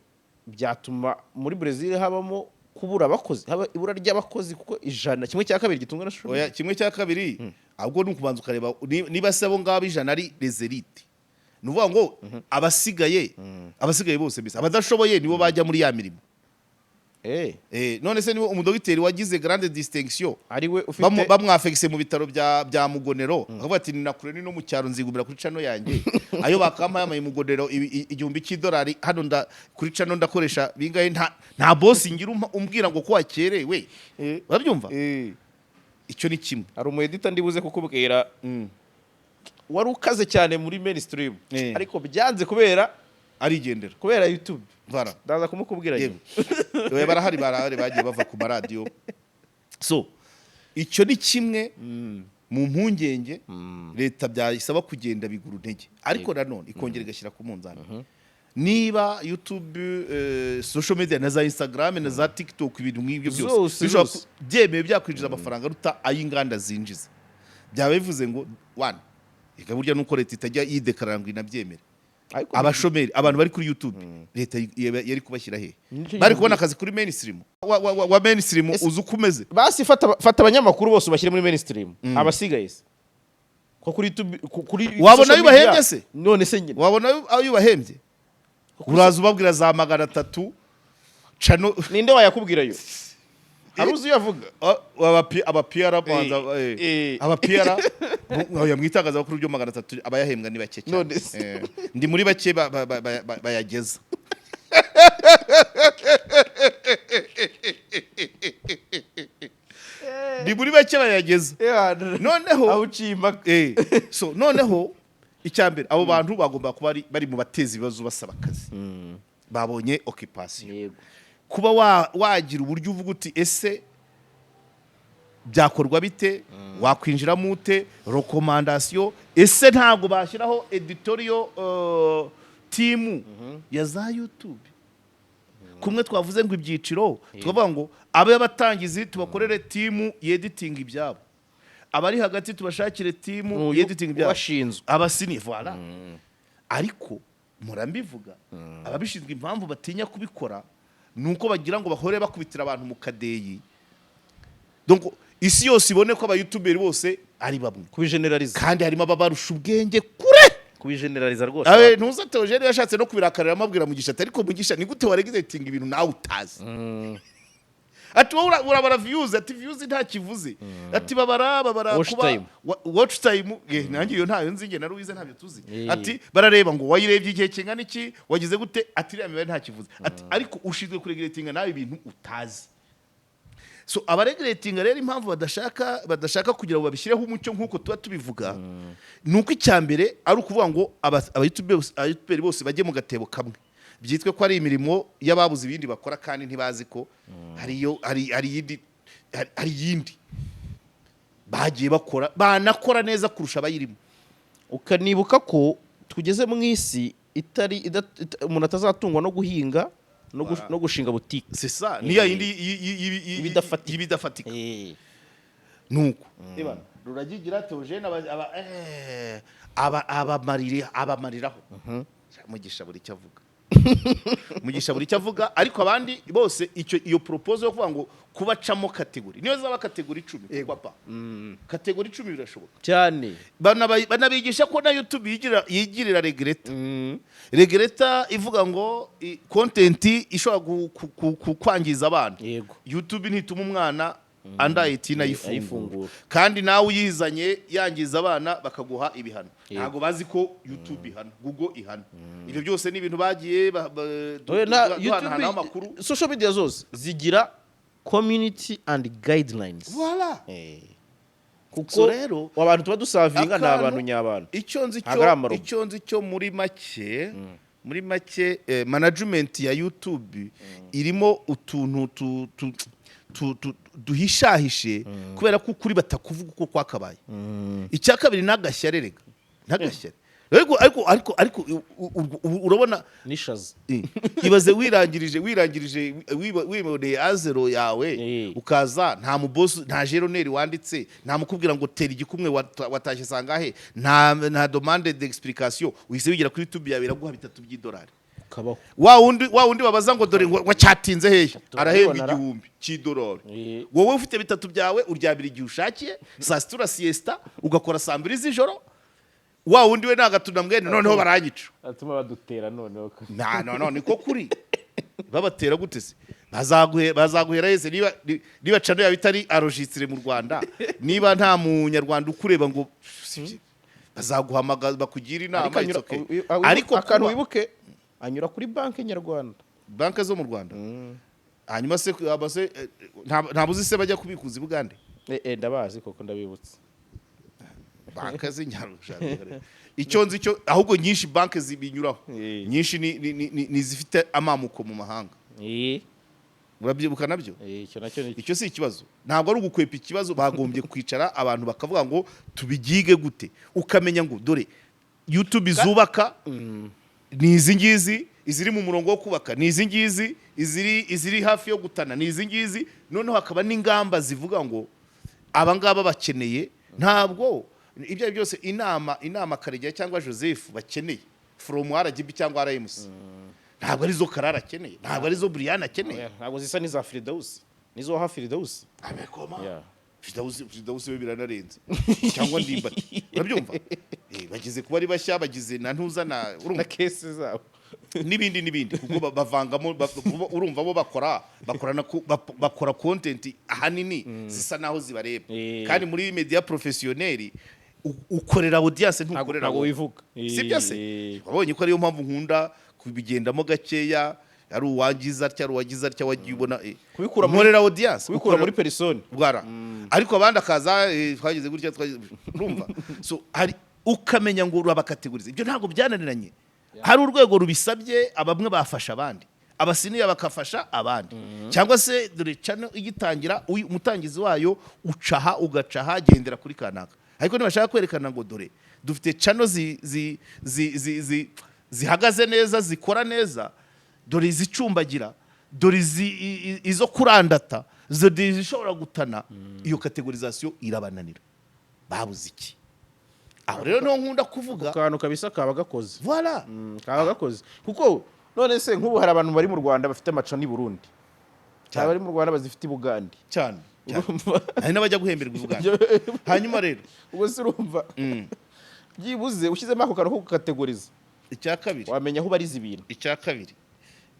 byatuma muri Brazil habamo kubura abakozi, haba ibura ry'abakozi, kuko ijana, kimwe cya kabiri gitunzwe na social Oya, media. kimwe cya kabiri ahubwo ni ukubanza ukareba niba se abo ngabo 100 ari les élites. Ni ukuvuga ngo abasigaye bose, mbese abadashoboye, nibo bajya muri ya mirimo. None se niba umudogiteri wagize grande distinction ari we ufite bamwafegise mu bitaro bya Mugonero, akavuga ati ni nakure, ni no mu cyaro, nzigumira kuri channel yanjye, ayo bakampa yamaye Mugonero $1,000, hano nda kuri channel ndakoresha bingahe? Nta boss ngira umbwira ngo ko wakerewe. Urabyumva? Icyo ni kimwe. Hari umu editor ndibuze kukubwira wari ukaze cyane muri mainstream, ariko byanze kubera Arigendera. kubera YouTube. Vara. Ndaza kumukubwira Yego. nyuma. Oya, barahari bagiye bava ku maradiyo. So icyo ni kimwe mu mpungenge leta byayisaba kugenda bigura intege, ariko nanone ikongera igashyira ku munzani niba YouTube, social media na za Instagram na za TikTok, ibintu nk'ibyo byose Zose, bishobora zose. Byemewe byakwinjiza amafaranga aruta ay'inganda zinjiza, byaba bivuze ngo one reka burya nuko leta itajya yidekarara ngo inabyemere. Ariko Abashomeri, abantu bari kuri YouTube, leta yari kubashyira he? Nicyo Bari kubona akazi kuri mainstream wa mainstream? Uzi uko umeze? Basi fata abanyamakuru bose ubashyire muri mainstream, abasigaye se ko kuri YouTube, kuri Wabona social ayo ubahembye media? se? None se nyine. Wabona ayo ubahembye? Uraza ubabwira za 300 channel. Ninde wayakubwirayo? Hari uzi uyavuga? Aba PR banza aba PR oya, mu itangazamakuru byo 300 abayahembwa ni bake cyane. None se. Ndi muri bake bayageza. Ndi muri bake bayageza. Noneho Aho uciye impaka. So noneho icya mbere, abo bantu bagomba kuba bari mu bateza ibibazo basaba akazi, babonye occupation. Kuba wagira uburyo uvuga uti ese byakorwa bite, wakwinjiramo ute, recommandation. Ese ntabwo bashyiraho editorial team ya za YouTube, kumwe twavuze ngo ibyiciro, tukavuga ngo abe abatangizi tubakorere team yeditinga ibyabo, abari hagati tubashakire team Uyu yeditinga ibyabo, ubashinzwe. abasini, voilà. Ariko murambivuga, ababishinzwe impamvu batinya kubikora ni uko bagira ngo bahore bakubitira abantu mu kadeyi, donc isi yose ibone ko abayutuberi bose ari bamwe. Kubigeneraliza. Kandi harimo ababarusha ubwenge kure. Kubigeneraliza rwose. Abe ntuza Theogene yashatse no kubirakarira, amabwira Mugisha ati ariko Mugisha, ni gute waregizetinga ibintu nawe utazi? Ati wowe urabara views, ati views nta kivuze, ati babara Watch kuba time. Watch time, nanjye iyo ntayo nzi, njye na Louise ntabyo tuzi. Ati barareba ngo wayirebye igihe kingana iki, wagize gute, ati iriya mibare nta kivuze, ati ariko ushinzwe kuregiretinga nawe ibintu utazi. So abaregulatinga rero, impamvu badashaka kugira ngo babishyireho umucyo nk'uko tuba tubivuga, ni uko icya mbere ari ukuvuga ngo abayutuberi bose bajye mu gatebo kamwe, byitwe ko ari imirimo y'ababuze ibindi bakora, kandi ntibazi ko hariyo hari iyindi bagiye bakora, banakora neza kurusha abayirimo. Ukanibuka ko tugeze mu isi itari umuntu atazatungwa no guhinga no gushinga butike. C'est ça, niya yindi Ibidafatika. y'ibidafatika. Nuko Ruragigira Theogene abamariraho Mugisha buri icyo avuga, Mugisha buri icyo avuga, ariko abandi bose iyo proposal yo kuvuga ngo kubacamo catégorie, niyo zaba catégorie 10, pourquoi pas? Catégorie 10 birashoboka. Cyane. Banabigisha ko na YouTube yigirira regulator, regulator ivuga ngo content ishobora kwangiza abana, YouTube ntituma umwana under 18 ayifungura. Ayifungura. Kandi nawe uyizanye yangiza abana, bakaguha ibihano. Ntabwo bazi ko YouTube ihana, Google ihana. Ibyo byose ni ibintu bagiye Oya, na duhanahanaho amakuru. YouTube, social media zose zigira community and guidelines. Voilà. Kuko So rero, abantu tuba dusavinga ni abantu nyabantu. Icyo nzi Ntabwo ari cyo amarobo. Icyo nzi cyo muri make, management ya YouTube irimo utuntu duhishahishe, kubera ko ukuri batakuvuga uko kwakabaye. Icya kabiri n'agashyari rega, n'agashyari, ariko urabona N'ishaza. Ibaze wirangirije wiboneye azero yawe, ukaza nta mubosi, nta geroneri wanditse, nta mukubwira ngo tera igikumwe, watashye sangahe, nta demande d'explication, uhise wigira kuri YouTube yawe, iraguha 3 by'idolari. Ukabaho. Wa wundi babaza ngo dore ngo wacyatinze hehe, arahembwa Turabibona ra. 1000 cy'idolari. Wowe ufite 3 byawe, uryamira igihe ushakiye, saa sita urasiesta, ugakora saa 2 z'ijoro. Wa wundi we nagatuna mwene noneho baranyica. Atuma badutera noneho. Na no no niko kuri. Babatera gute se? Bazaguhera hese niba channel yawe itari enregistré mu Rwanda, niba nta munyarwanda ukureba ngo bazaguhamagaza bakugira inama? Ariko It's okay. Ariko akantu kuba wibuke, anyura kuri banki nyarwanda. Banki zo mu Rwanda. Hanyuma se abase nta buzi se bajya kubikuza i Bugande? Ndabazi koko, ndabibutse. Banki z'inyarwanda, icyo nzi cyo ahubwo nyinshi banki zibinyuraho, nyinshi ni izifite amamuko mu mahanga. Urabyibuka nabyo. Icyo nacyo ni Icyo si ikibazo, ntabwo ari ugukwepa ikibazo. Bagombye kwicara abantu bakavuga ngo tubigige gute, ukamenya ngo dore YouTube zubaka ni izi ngizi, iziri mu murongo wo kubaka ni izi ngizi, iziri hafi yo gutana ni izi ngizi. Noneho hakaba n'ingamba zivuga ngo aba ngaba bakeneye. Ntabwo ibyo ari byo byose inama Karegeya cyangwa Joseph bakeneye from RGB cyangwa RMC ntabwo arizo Karara akeneye, ntabwo arizo Brian akeneye. Oya, ntabwo zisa n'iza Firidausi, nizo waha Firidausi. Abekoma. Yeah. Firidausi we biranarenze, cyangwa Ndimbati, urabyumva? Bageze kuba ari bashya, bagize na ntuza na urumva Na case zabo. N'ibindi n'ibindi, kuko bavangamo urumva bo bakora content ahanini zisa naho zibareba. Kandi muri media professionnel ukorera audience, ntukorera Ntabwo wowe. wivuga. Sibyo se? Wabonye ko ariyo mpamvu nkunda kubigendamo gakeya, ari uwangiza atya, ari uwagize atya, wagiye ubona Kubikura nkorera audience. Kubikura muri personne. Bwara, ariko abandi akaza twagize gutya, twagize, urumva? So hari ukamenya ngo urabakategoriza. Ibyo ntabwo byananiranye, hari urwego rubisabye, abamwe bafasha abandi, abasiniya bakafasha abandi, cyangwa se dore channel igitangira, umutangizi wayo ucaha ugacaha gendera kuri kanaka. Ariko nibashaka kwerekana ngo dore dufite channel zihagaze neza, zikora neza, dore izicumbagira, dore izo kurandata, dore izishobora gutana, iyo catégorisation irabananira. Babuze iki? Aho rero niho nkunda kuvuga. Akantu kabisa kaba gakoze. Voilà. Kaba gakoze, kuko none se nk'ubu hari abantu bari mu Rwanda bafite amachannel i Burundi, hari abari mu Rwanda bazifite i Bugande. Cyane cyane. Urumva? Hari n'abajya guhemberwa i Bugande. Hanyuma rero Ubwo se urumva byibuze ushyizemo ako kantu ko gukategoriza, icya kabiri, wamenya aho ubariza ibintu. Icya kabiri,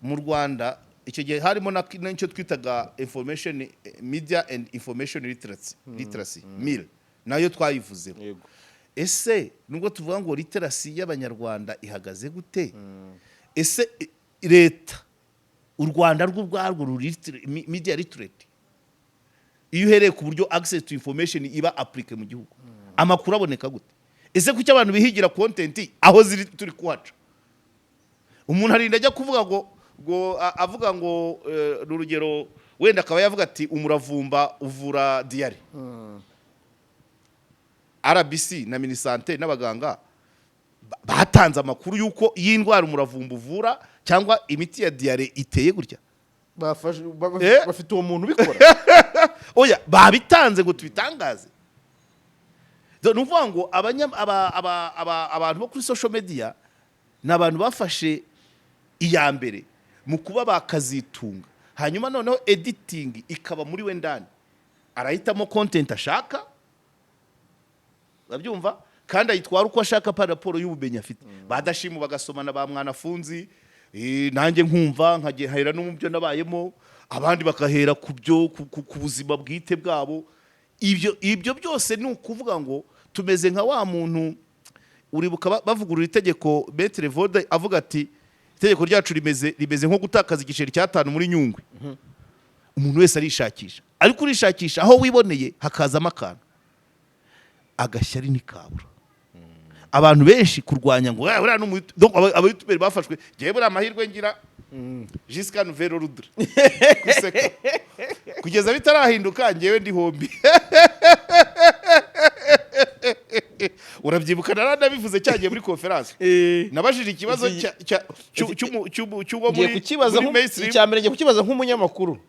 mu Rwanda icyo gihe harimo n'icyo twitaga information media and information literacy, MIL, nayo twayivuzeho. Ese nubwo tuvuga ngo literacy y'Abanyarwanda ihagaze gute, ese leta, u Rwanda rwo ubwarwo ruri media literate? Iyo uhereye ku buryo access to information iba appliqué mu gihugu, amakuru aboneka gute? Ese kuki abantu bihigira content aho ziri turi kuhaca? Umuntu arinda ajya kuvuga ngo avuga ngo ni urugero, wenda akaba yavuga ati umuravumba uvura diarrhée. RBC na Minisante n'abaganga batanze amakuru y'uko iyi ndwara umuravumba uvura cyangwa imiti ya diarrhée iteye gutya. Bafite uwo muntu ubikora. Oya, babitanze ngo tubitangaze. Ni ukuvuga ngo abantu bo kuri social media ni abantu bafashe iya mbere mu kuba bakazitunga, hanyuma noneho editing ikaba muri we ndani, arahitamo content ashaka, urabyumva, kandi ayitwara uko ashaka par rapport y'ubumenyi afite. Badashimu bagasomana ba mwanafunzi, nanjye nkumva nkahera no mu byo nabayemo, abandi bakahera ku byo ku buzima bwite bwabo. Ibyo byose ni ukuvuga ngo tumeze nka wa muntu uribuka bavugurura itegeko, Maître Vode avuga ati itegeko ryacu rimeze nko gutakaza igiceri cy'atanu muri Nyungwe. Umuntu wese arishakisha, ariko urishakisha aho wiboneye hakazamo akantu agashyari ntikabura. Abantu benshi kurwanya ngo "Ah, buriya ni donc abayutuberi bafashwe." Njyewe buriya amahirwe ngira, jusqu'à nouvel ordre, guseka kugeza bitarahinduka, njyewe ndi hombi. Urabyibuka naranabivuze cyagiye muri conférence, nabajije ikibazo cy'uwo Ngiye muri kukibaza muri mainstream. Icya mbere, ngiye kukibaza nk'umunyamakuru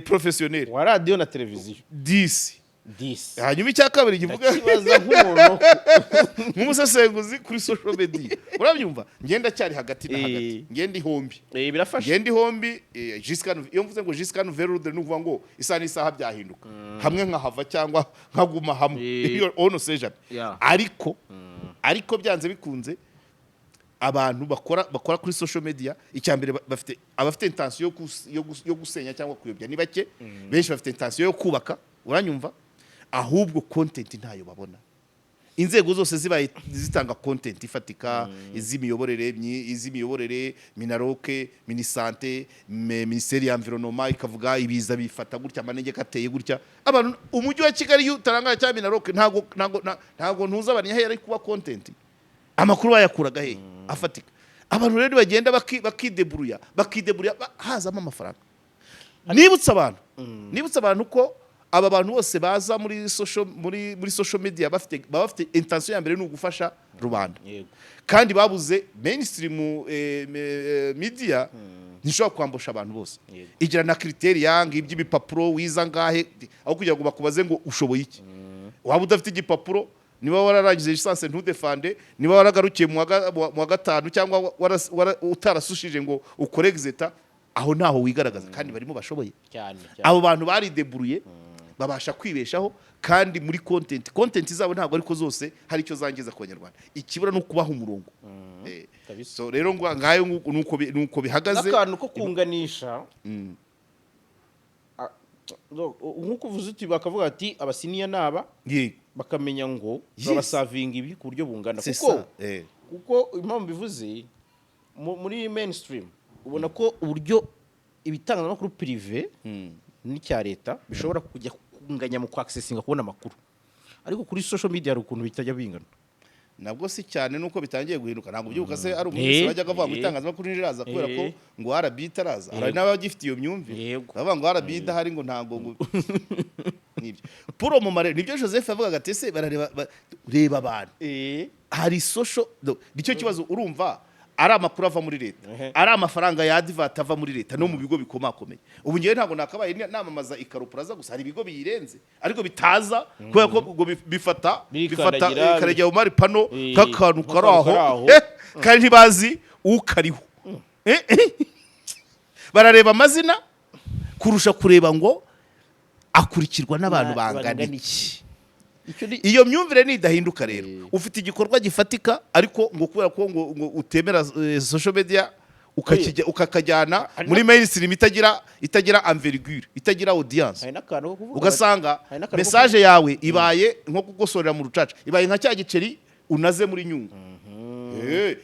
Professionnel wa radiyo na televiziyo. 10. Disi. Hanyuma icya kabiri kivuga Ndakibaza nk'umuntu nk'umusesenguzi kuri social media, urabyumva, ngenda cyari hagati na hagati. Ngenda ihombi. Birafasha. Ngenda ihombi, iyo mvuze ngo jusqu'à nouvel ordre, ni ukuvuga ngo isaha n'isaha byahinduka, hamwe nkahava cyangwa nkaguma hamwe. Iyo on sait jamais. Ariko byanze bikunze abantu bakora kuri social media, icya mbere bafite abafite intention yo gusenya cyangwa kuyobya ni bake, benshi bafite intention yo kubaka, uranyumva? Ahubwo content ntayo babona. Inzego zose zibaye zitanga content ifatika, iz'imiyoborere, MINALOC, MINISANTE, minisiteri ya environnement ikavuga ibiza bifata gutya, amanegeka ateye gutya. Abantu, umujyi wa Kigali iyo utarangara cyangwa MINALOC, ntago ntuza abantu ari kuba content. Amakuru bayakuraga he afatika? Abantu rero bagenda bakideburuya, hazamo amafaranga. Nibutsa abantu ko aba bantu bose baza muri social media baba bafite intention ya mbere ni ugufasha rubanda. Kandi babuze mainstream media ntishobora kwambusha abantu bose. Igira na criteria ng'iby'ibipapuro wiza ngahe, aho kugira ngo bakubaze ngo ushoboye iki. Waba udafite igipapuro, niba wararangije licence ntudefande, niba waragarukiye mu wa gatanu cyangwa utarasushije ngo ukore exeta, aho ntaho wigaragaza kandi barimo bashoboye. Cyane. Abo bantu barideburuye, babasha kwibeshaho kandi muri content zabo ntabwo ariko zose hari icyo zangiza ku Banyarwanda. Ikibura ni ukubaha umurongo. So rero ngo ngayo nuko bihagaze. N'akantu ko kunganisha. Nk'uko uvuze uti bakavuga ati abasiniya naba bakamenya ngo babasavinga ibi ku buryo bungana. C'est Kuko ça. Kuko impamvu bivuze muri mainstream, ubona ko uburyo ibitangazamakuru privé n'icya leta bishobora kujya kunganya mu kwakisesinga kubona amakuru, ariko kuri social media hari ukuntu bitajya bingana. Nabwo si cyane, nuko bitangiye guhinduka. Ntabwo ubyibuka se ari umuntu wese bajyaga avuga ngo itangazamakuru ntiriraza kubera ko ngo RB itaraza? Hari n'abagifite iyo myumvire, bavuga ngo RB idahari ngo ntabwo ngo nibyo puro mu mare. Nibyo Joseph yavugaga ati ese barareba reba abantu hari social nicyo kibazo. Urumva ari amakuru ava muri leta, ari amafaranga ya advert ava muri leta no mu bigo bikomakomeye. Ubu ngewe ntabwo nakabaye namamaza Ikaro Plaza gusa, hari ibigo biyirenze ariko bitaza kubera ko ubwo bifata Birikandagira, Karegeya Omar pano k'akantu kari k'akantu aho. kari aho. Kandi ntibazi ukariho. Barareba amazina kurusha kureba ngo akurikirwa n'abantu bangana iki. Icyo ni Iyo myumvire nidahinduka rero, ufite igikorwa gifatika, ariko ngo kubera ko ngo utemera social media, ukakajyana muri mainstream itagira envergure, itagira audience, Hari n'akantu ko kuvuga ugasanga hari n'akantu ko message yawe ibaye nko kugosorera mu rucaca, ibaye nka cya giceri unaze muri Nyungwe.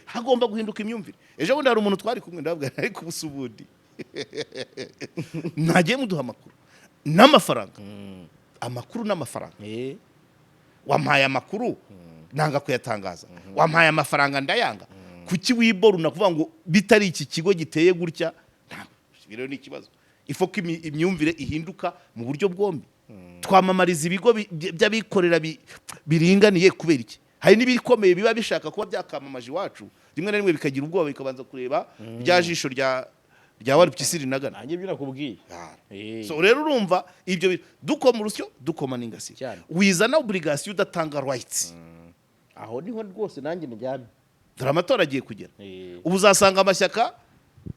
Hagomba guhinduka imyumvire. Ejo bundi hari umuntu twari kumwe, ndababwira ariko ubusa ubundi mwagiye muduha amakuru n'amafaranga. Amakuru n'amafaranga. Wampaye amakuru nanga kuyatangaza, wampaye amafaranga ndayanga. Kuki wiboruna kuvuga ngo bitari iki kigo giteye gutya? Ntabwo ibi rero ni ikibazo. Ifo ko imyumvire ihinduka mu buryo bwombi. Twamamariza ibigo by'abikorera biringaniye kubera iki? Hari n'ibikomeye biba bishaka kuba byakamamaje iwacu, rimwe na rimwe bikagira ubwoba, bikabanza kureba rya jisho rya Warupyisi rinagana. Nanjye ibyo nakubwiye. So rero urumva ibyo dukoma urusyo, dukoma n'ingasire. Cyane. Wizana obligation udatanga rights. Aho niho rwose nanjye ndyamye. Dore amatora agiye kugera. Ubu uzasanga amashyaka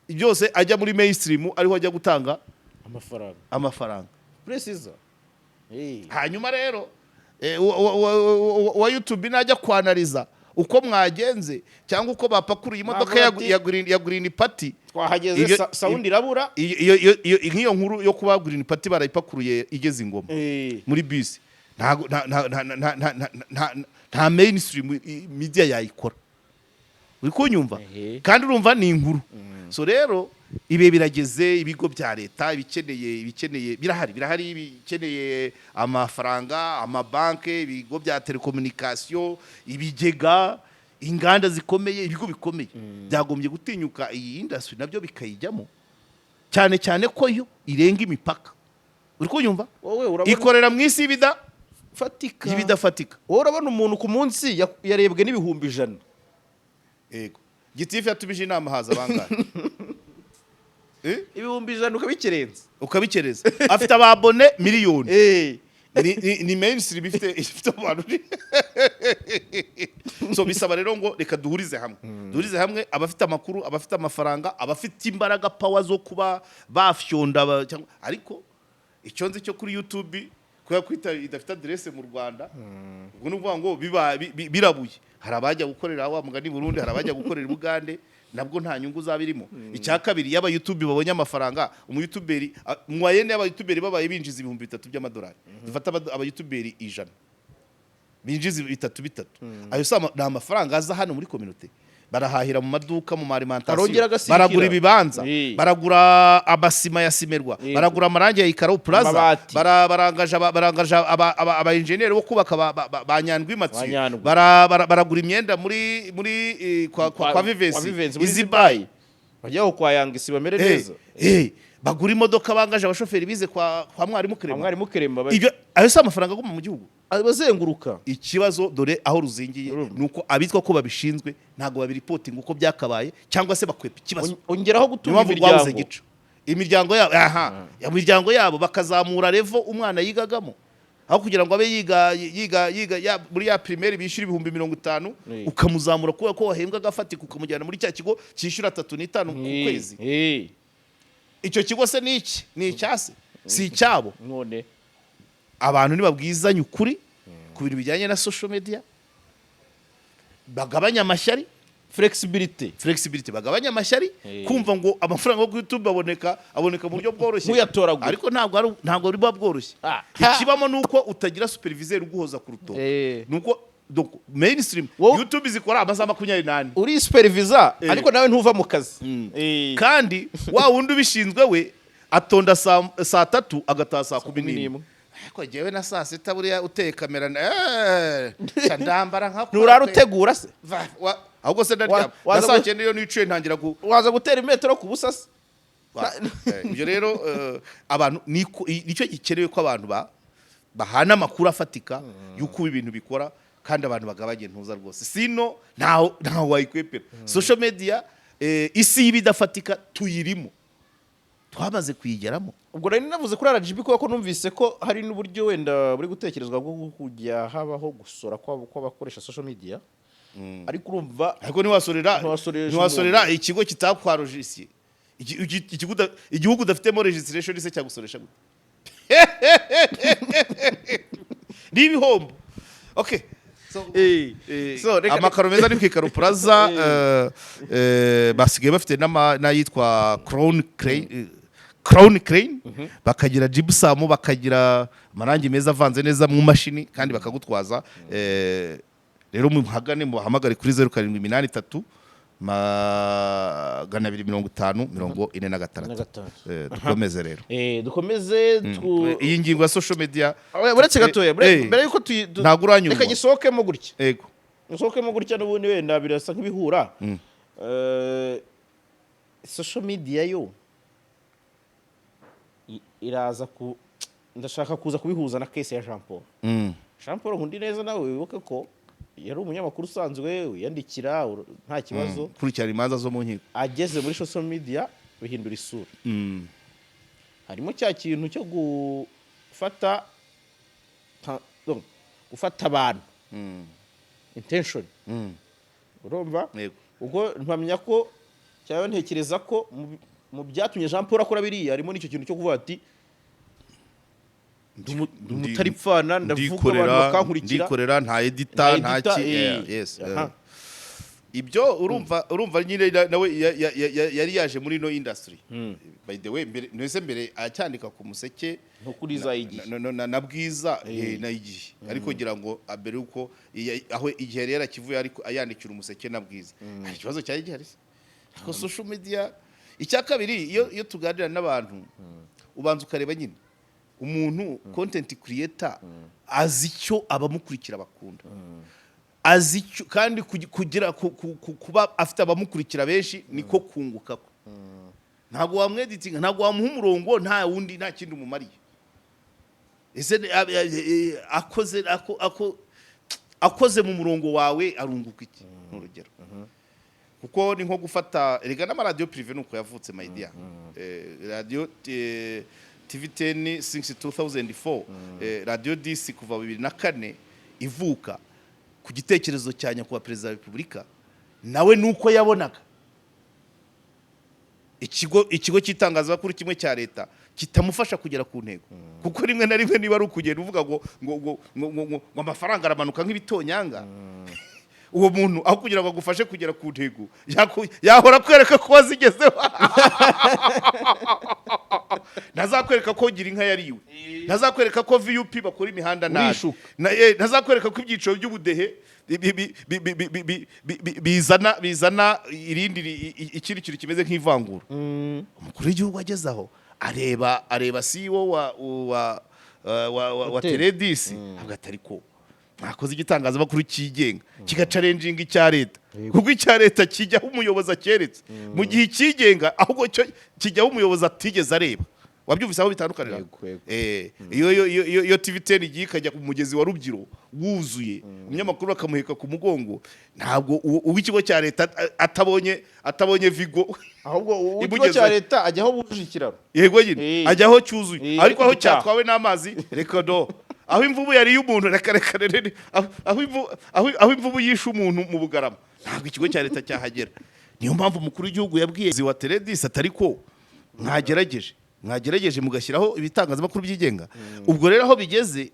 byose ajya muri mainstream, ariho ajya gutanga amafaranga. Amafaranga. Precisa. Hanyuma rero uwa YouTube najya kwanariza uko mwagenze cyangwa uko bapakuruye imodoka Bavuga ati- ya Green Party. Twahageze, sound irabura. Nk'iyo nkuru yo kuba Green Party barayipakuruye igeze ingoma muri bisi, ntago nta nta nta nta nta nta nta nta mainstream media yayikora. Uri kunyumva? Ehe. Kandi urumva ni inkuru. So rero ibe birageze, ibigo bya leta ibikeneye birahari, ibikeneye amafaranga, amabanke, ibigo bya telecommunication, ibigega, inganda zikomeye, ibigo bikomeye byagombye gutinyuka iyi industry nabyo bikayijyamo, cyane cyane ko yo irenga imipaka. Uri kunyumva? Wowe urabona Ikorera mu isi y'ibida fatika. Y'ibidafatika. Wowe urabona umuntu ku munsi yarebwe n'100,000. Yego, gitifu yatumije inama, haza bangahe? Eh? 100,000 ukabikerenza. Ukabikereza, afite ababone miliyoni. Ni mainstream ifite abantu. So bisaba rero ngo reka duhurize hamwe abafite amakuru, abafite amafaranga, abafite imbaraga, power zo kuba bafyonda ariko icyo nzi cyo kuri YouTube, kubera ko idafite aderese mu Rwanda, ubwo ni ukuvuga ngo biba birabuye. Hari abajya gukorera wa mugani i Burundi, hari abajya gukorera i Bugande, nabwo nta nyungu zaba irimo. Icya kabiri, yaba YouTube babonye amafaranga, umuyutuberi moyenne y'abayutuberi babaye binjiza 3000 by'amadolari, dufate abayutuberi 100 binjiza bitatu bitatu, ayo si ni amafaranga aza hano muri communauté, barahahira mu maduka, mu alimentation, Arongera agasikira. baragura ibibanza, baragura amasima ya Cimerwa, baragura amarangi ya Ikaro Plaza, Amabati. barangaje aba engineer bo kubaka ba Nyandwi Mathieu, Ba Nyandwi. Baragura imyenda muri kwa Vivesi, Kwa Vivensi, muri Izibayi. Bajyaho kwa Yangisi bamere neza. Bagura imodoka, bangaje abashoferi bize kwa mwarimu Clement. Mwarimu Clement. Ibyo ayo si amafaranga aguma mu gihugu? Abazenguruka. Ikibazo dore aho ruzingiye ni uko abitwa ko babishinzwe ntabwo babiripotinga uko byakabaye, cyangwa se bakwepa ikibazo. Ongeraho Niyo gutunga mpamvu rwabuze imiryango. gico imiryango yabo, aha imiryango yabo bakazamura level umwana yigagamo, aho kugira ngo abe yiga muri ya primaire bishyura 50,000, ukamuzamura kubera ko wahembwa agafatika, ukamujyana muri cya kigo cyishyura 3,500 ku kwezi. Icyo kigo se ni iki? Ni icyase? Si icyabo? None Abantu ntibabwizanye ukuri ku bintu bijyanye na social media, bagabanya amashyari. Flexibility. Flexibility, bagabanya amashyari. Kumva ngo amafaranga yo kuri YouTube aboneka mu buryo bworoshye, Ntuyatoragure. ariko ntabwo buba bworoshye. Ikibamo ni uko utagira superviseur uguhoza ku rutoki. Nuko donc mainstream YouTube zikora amasaha 24. Uri supervisor, ariko nawe ntuva mu kazi. Kandi wa wundi ubishinzwe we atonda saa 3, agataha saa kumi kumi n'imwe. n'imwe. Ariko jyewe na saa sita buriya uteye kamera sha ndambara nka Nturara utegura se? Ahubwo se ndaryama na Waza saa 9 iyo nicaye ntangira Waza gutera imetero ku busa se? Ibyo rero abantu nicyo gikenewe, ko abantu bahana amakuru afatika y'uko ibintu bikora, kandi abantu bagabanye ntuza rwose. Sino ntaho wayikwepera social media. Isi y'ibidafatika tuyirimo, twamaze kuyigeramo. Ubwo nari navuze kuri RGB kubera ko numvise ko hari n'uburyo wenda buri gutekerezwa bwo kujya habaho gusora kw'abakoresha social media, ariko urumva Ariko ntiwasorera Ntiwasoresha ntiwasorera ikigo kitakwa logiciel. Igihugu udafitemo registration se cyagusoresha gute? Ni ibihombo. Okay. So, So, amakaro meza ni ku Ikaro Plaza. Basigaye bafite n'ayitwa Crown Crane, Crown Crane, bakagira gypsum, bakagira amarangi meza avanze neza mu mashini, kandi bakagutwaza. Rero muhagane, mubahamagare kuri 0783 250 46. Na gatanu. Dukomeze rero. Dukomeze Iyi ngingo ya social media. Oya, uretse gatoya, mbere yuko Ntabwo uranyumva. Reka gisohokemo gutya. Yego. Gisohokemo gutya, n'ubundi wenda birasa nk'ibihura. Social media yo iraza ku ndashaka kuza kubihuza na case ya Jean Paul. Jean Paul Nkundineza, nawe wibuke ko yari umunyamakuru usanzwe wiyandikira, nta kibazo. Kurikirana imanza zo mu nkiko. Ageze muri social media bihindura isura. Harimo cya kintu cyo gufata donc, gufata abantu intention. Urumva? Yego. Ubwo mpamya ko cyangwa ntekereza ko mu byatumye Jean Paul akora biriya harimo n'icyo kintu cyo kuvuga ati: "Ndi umutaripfana, ndavuga abantu bakankurikira." Ndikorera, nta editor, nta nta editor, ki. Yes. Ibyo urumva nyine nawe yari yaje muri no industry. By the way, mbere ntese mbere acyandika ku Museke. Nko kuri za Igihe. Na Bwiza, na Igihe, ariko ngira ngo mbere yuko aho Igihe yari yarakivuye, ariko ayandikira Umuseke na Bwiza, hari ikibazo cyari gihari se? Ariko social media, icya kabiri, iyo tuganira n'abantu, ubanza ukareba nyine umuntu content creator azi icyo abamukurikira bakunda, azi icyo kandi kugira kuba afite abamukurikira benshi niko kunguka kwe. Ntabwo wamweditinga, ntabwo wamuha umurongo, nta wundi, nta kindi umumariye. Ese akoze akoze mu murongo wawe arunguka iki? Ni urugero, kuko ni nko gufata, erega n'amaradiyo privé nuko yavutse, my dear. Radiyo TV 10 since 2004, Radiyo 10 kuva 2004, ivuka ku gitekerezo cya nyakubahwa Perezida wa Repubulika. Nawe nuko yabonaga ikigo cy'itangazamakuru kimwe cya leta kitamufasha kugera ku ntego, kuko rimwe na rimwe niba ari ukugenda uvuga ngo amafaranga aramanuka nk'ibitonyanga, uwo muntu aho kugira ngo agufashe kugera ku ntego yahora akwereka ko wazigezeho. Ntazakwereka ko gira inka yariwe, ntazakwereka ko VUP bakora imihanda nabi. Urishuka. Ntazakwereka ko ibyiciro by'ubudehe bizana irindi ikindi kintu kimeze nk'ivangura. Umukuru w'igihugu ageze aho areba CEO wa Hotel. Teledisi, avuga ati: "Ariko mwakoze igitangazamakuru cyigenga kigachallenginga icya leta, kuko icya leta kijyaho umuyobozi akeretse, mu gihe icyigenga ahubwo cyo kijyaho umuyobozi atigeze areba." Wabyumvise aho bitandukanira? Yego. Iyo TV 10 igiye ikajya ku mugezi wa Rubyiro wuzuye, umunyamakuru bakamuheka ku mugongo, ntabwo uw'ikigo cya leta atabonye vigo Ahubwo uw'ikigo imugeze- cya leta ajya aho bujuje ikiraro. Yego nyine. Ajya aho cyuzuye. Ariko aho ariko gitaha. cyatwawe n'amazi, reka do. Aho imvubu yariye umuntu, reka reka reka, aho imvubu yishe umuntu mu Bugarama, ntabwo ikigo cya leta cyahagera. Niyo mpamvu umukuru w'igihugu yabwiye wa Teledisi atari ko mwagerageje mugashyiraho ibitangazamakuru byigenga. Ubwo rero aho bigeze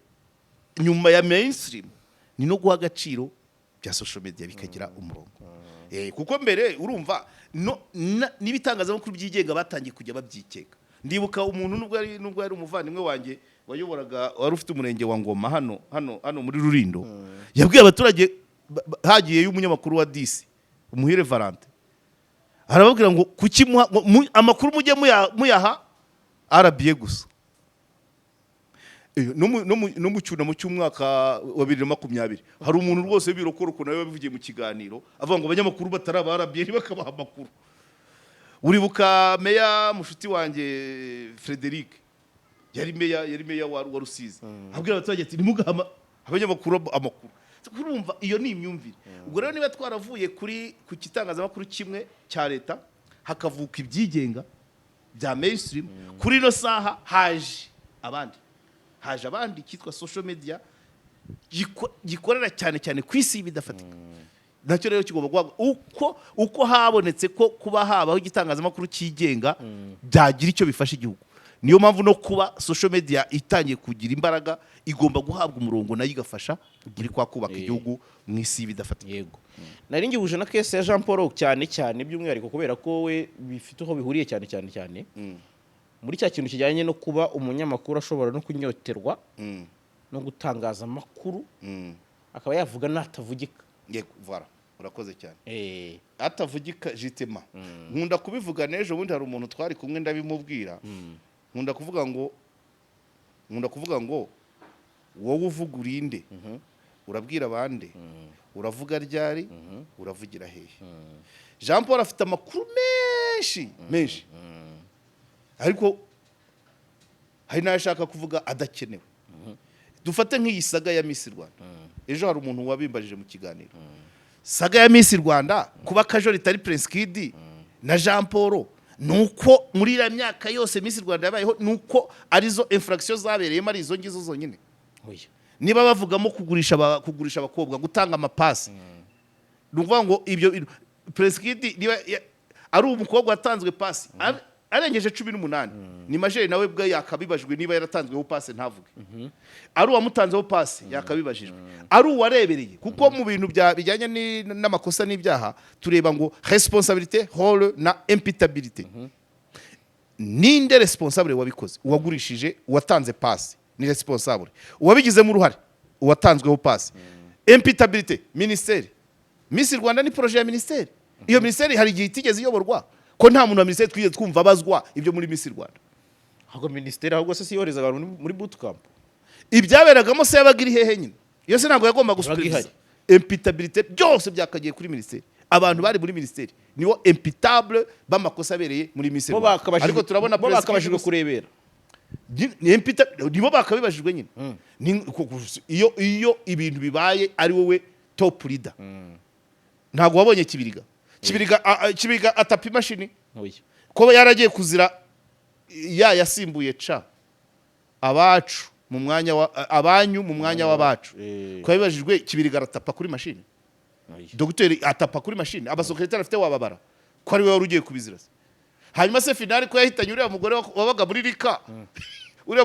nyuma ya mainstream ni no guha agaciro bya social media bikagira umurongo. Kuko mbere urumva no n'ibitangazamakuru byigenga batangiye kujya babyikeka. Ndibuka umuntu, nubwo yari umuvandimwe wanjye wayoboraga, wari ufite umurenge wa Ngoma hano muri Rurindo, yabwiye abaturage hagiyeyo umunyamakuru wa 10, Umuhire Valentin, arababwira ngo kuki ngo amakuru mujye muyaha RBA gusa. No mu cyunamo cy'umwaka wa 2020 hari umuntu rwose w'ibirokoroko nawe wabivugiye mu kiganiro, avuga ngo abanyamakuru batari aba RBA ntibakabaha amakuru. Uribuka meya mushuti wanjye Frederic, yari meya wa Rusizi, abwira abaturage ati: "Ntimugaha abanyamakuru amakuru." Urumva iyo ni imyumvire. Ubwo rero niba twaravuye ku gitangazamakuru kimwe cya leta, hakavuka ibyigenga bya mainstream, kuri ino saha haje abandi cyitwa social media gikorera cyane cyane ku isi bidafatika, nacyo rero kigomba guhabwa uko habonetse ko kuba habaho igitangazamakuru cyigenga byagira icyo bifasha igihugu. Niyo mpamvu no kuba social media itangiye kugira imbaraga, igomba guhabwa umurongo, nayo igafasha muri kwa kubaka igihugu mu isi bidafatika. Yego, nari ngihuje na case ya Jean Paul cyane cyane, by'umwihariko kubera ko we bifite aho bihuriye cyane cyane cyane muri cya kintu kijyanye no kuba umunyamakuru ashobora no kunyoterwa no gutangaza amakuru, akaba yavuga natavugika. Yego, voilà. Urakoze cyane. Eh. Atavugika jitima. Nkunda kubivuga, n'ejo bundi hari umuntu twari kumwe ndabimubwira. Nkunda kuvuga ngo wowe uvuga urinde, urabwira abandi, uravuga ryari, uravugira hehe? Jean Paul afite amakuru menshi menshi, ariko hari n'ayo ashaka kuvuga adakenewe. Dufate nk'iyi saga ya Miss Rwanda. Ejo hari umuntu wabimbajije mu kiganiro, saga ya Miss Rwanda, kuba Kajo ritari Prince Kid na Jean Paul, nuko muri iriya myaka yose Miss Rwanda yabayeho, nuko arizo infraction zabereyemo, ari izo ngizo zonyine. Oya. Niba bavugamo kugurisha abakobwa, gutanga amapasi, ni ukuvuga ngo ibyo Prince Kid niba ari umukobwa watanzwe pasi arengeje 18, ni majeur, nawe bwe yakabibajwe. Niba yaratanzweho pasi ntavuge, ari uwamutanzeho pasi yakabibajijwe, ari uwarebereye, kuko mu bintu bijyanye n'amakosa n'ibyaha tureba ngo responsabilité, rôle na imputabilité. Ninde responsable wabikoze? Uwagurishije, uwatanze pasi ni responsable, uwabigizemo uruhare, uwatanzweho pasi. Imputabilité, minisiteri. Miss Rwanda ni projet ya minisiteri. Iyo minisiteri hari igihe itigeze iyoborwa, ko nta muntu wa minisiteri twigeze twumva abazwa ibyo muri Miss Rwanda? Ahubwo minisiteri, ahubwo se si yohereza abantu muri bootcamp? Ibyaberagamo se yabaga iri hehe nyine? Iyo se ntabwo yagomba Yabaga gusupervisa? ihari. Imputabilité, byose byakagiye kuri minisiteri. Abantu bari muri minisiteri nibo imputable b'amakosa abereye muri Miss Bo Rwanda. bakabashijwe, Ariko turabona bo Prince Kid bakabashijwe gusa. kurebera. Nibo bakabibajijwe nyine. Iyo ibintu bibaye ari wowe top leader, ntabwo wabonye Kibiriga? Kibiriga Kibiriga atapa imashini? Oya. Kuba yaragiye kuzira ya yasimbuye ca abacu mu mwanya wa abanyu, mu mwanya w'abacu. Ko yabibajijwe, Kibiriga aratapa kuri mashini? Oya. Dogiteri atapa kuri mashini? Abasekretari afite wababara ko ari we wari ugiye kubizira se? Hanyuma se finale ko yahitanye uriya mugore wabaga muri rika, uriya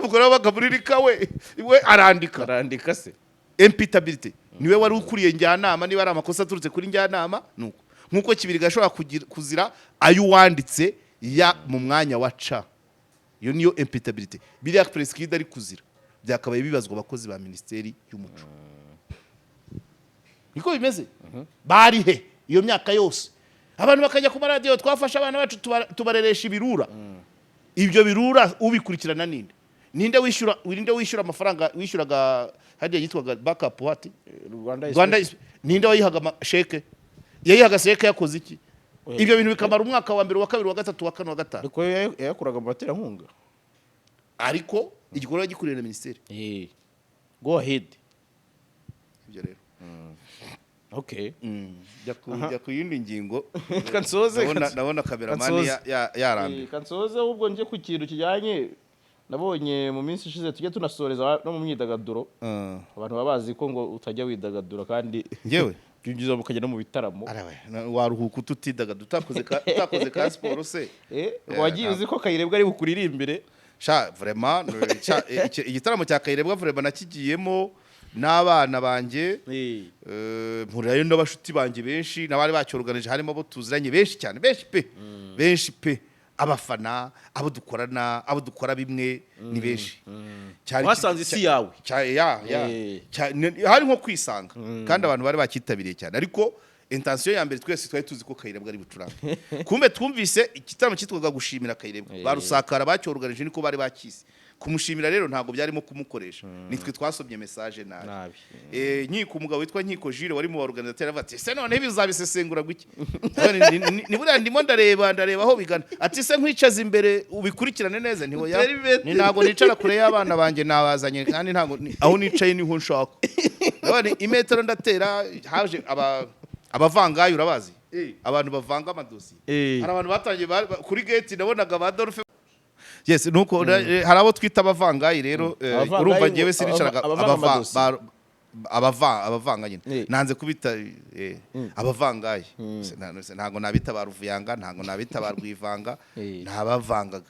mugore wabaga muri rika, we arandika? Arandika se? Imputabilité, niwe wari ukuriye njyanama. Niba ari amakosa aturutse kuri njyanama, nuko nkuko Kibiriga ashobora kuzira ayo uwanditse ya mu mwanya wa ca, iyo niyo imputabilité. Biriya Prince Kid ari kuzira byakabaye bibazwa abakozi ba Minisiteri y'Umuco. Niko bimeze. Bari he iyo myaka yose? Abantu bakajya ku maradiyo, twafashe abana bacu tubareresha ibirura. Ibyo birura ubikurikirana ninde? Ninde wishyura? Ninde wishyura amafaranga wishyuraga hariya yitwaga backup what? Rwanda. Rwanda ninde wayihaga chèque? Yayihaga chèque yakoze iki? Oya. Ibyo bintu bikamara umwaka wa mbere, wa kabiri, wa gatatu, wa kane, wa gatanu. Ariko yayakuraga mu baterankunga. Ariko igikorwa gikuriye na minisiteri. Go ahead. Ibyo rero. Okay. Jya ku yindi ngingo. Kansoze. Ndabona kameramani Kansoze. yarambiwe. Kansoze, ahubwo njye ku kintu kijyanye nabonye mu minsi ishize, tujye tunasoreza no mu myidagaduro. Abantu baba bazi ko ngo utajya widagadura, kandi Njyewe? byinjiza mukajya no mu bitaramo. Arawe, waruhuka ututidagadura utakoze ka siporo se? Wagiye uzi ko Kayirebwa ari bukuririmbire? Sha, vraiment, sha, igitaramo cya Kayirebwa vraiment nakigiyemo n'abana banjye. Mpurirayo n'abashuti banjye benshi n'abari bacyoruganije, harimo abo tuziranye benshi cyane, benshi pe, benshi pe, abafana, abo dukorana, abo dukora bimwe, ni benshi. Wasanze isi yawe. Ya. Hari nko kwisanga, kandi abantu bari bakitabiriye cyane. Ariko intention ya mbere twese twari tuzi ko Kayirebwa ari bucurange. Kumbe twumvise igitaramo cyitwaga gushimira Kayirebwa. Barusakara bacyoruganije niko bari bakise. Kumushimira rero ntabwo byarimo kumukoresha, nitwe twasomye message nabi. Nabi. Nkiko, umugabo witwa Nkiko Jules wari mu organisateur aravuga ati: "Se none bizabisesengura guki?" Ni buriya ndimo ndareba aho bigana. Ati: "Se nkwicaza imbere ubikurikirane neza?" Ntiho ya Utere imetero. ni ntabwo nicara kure y'abana banjye, nabazanye, kandi ntabwo aho nicaye niho nshaka. Ndabona imetero ndatera, haje aba abavangayi, urabazi, abantu bavanga amadosiye. Hari abantu batangiye kuri gate, nabonaga ba Dolphe. Yes, nuko hari abo twita abavangayi rero. Abavangayi Urumva njyewe sinicaraga. Abavanga amadosiye. Abavanga nyine. Nanze kubita abavangayi. Ntabwo nabita ba Ruvuyanga, ntabwo nabita ba Rwivanga. Ntabavangaga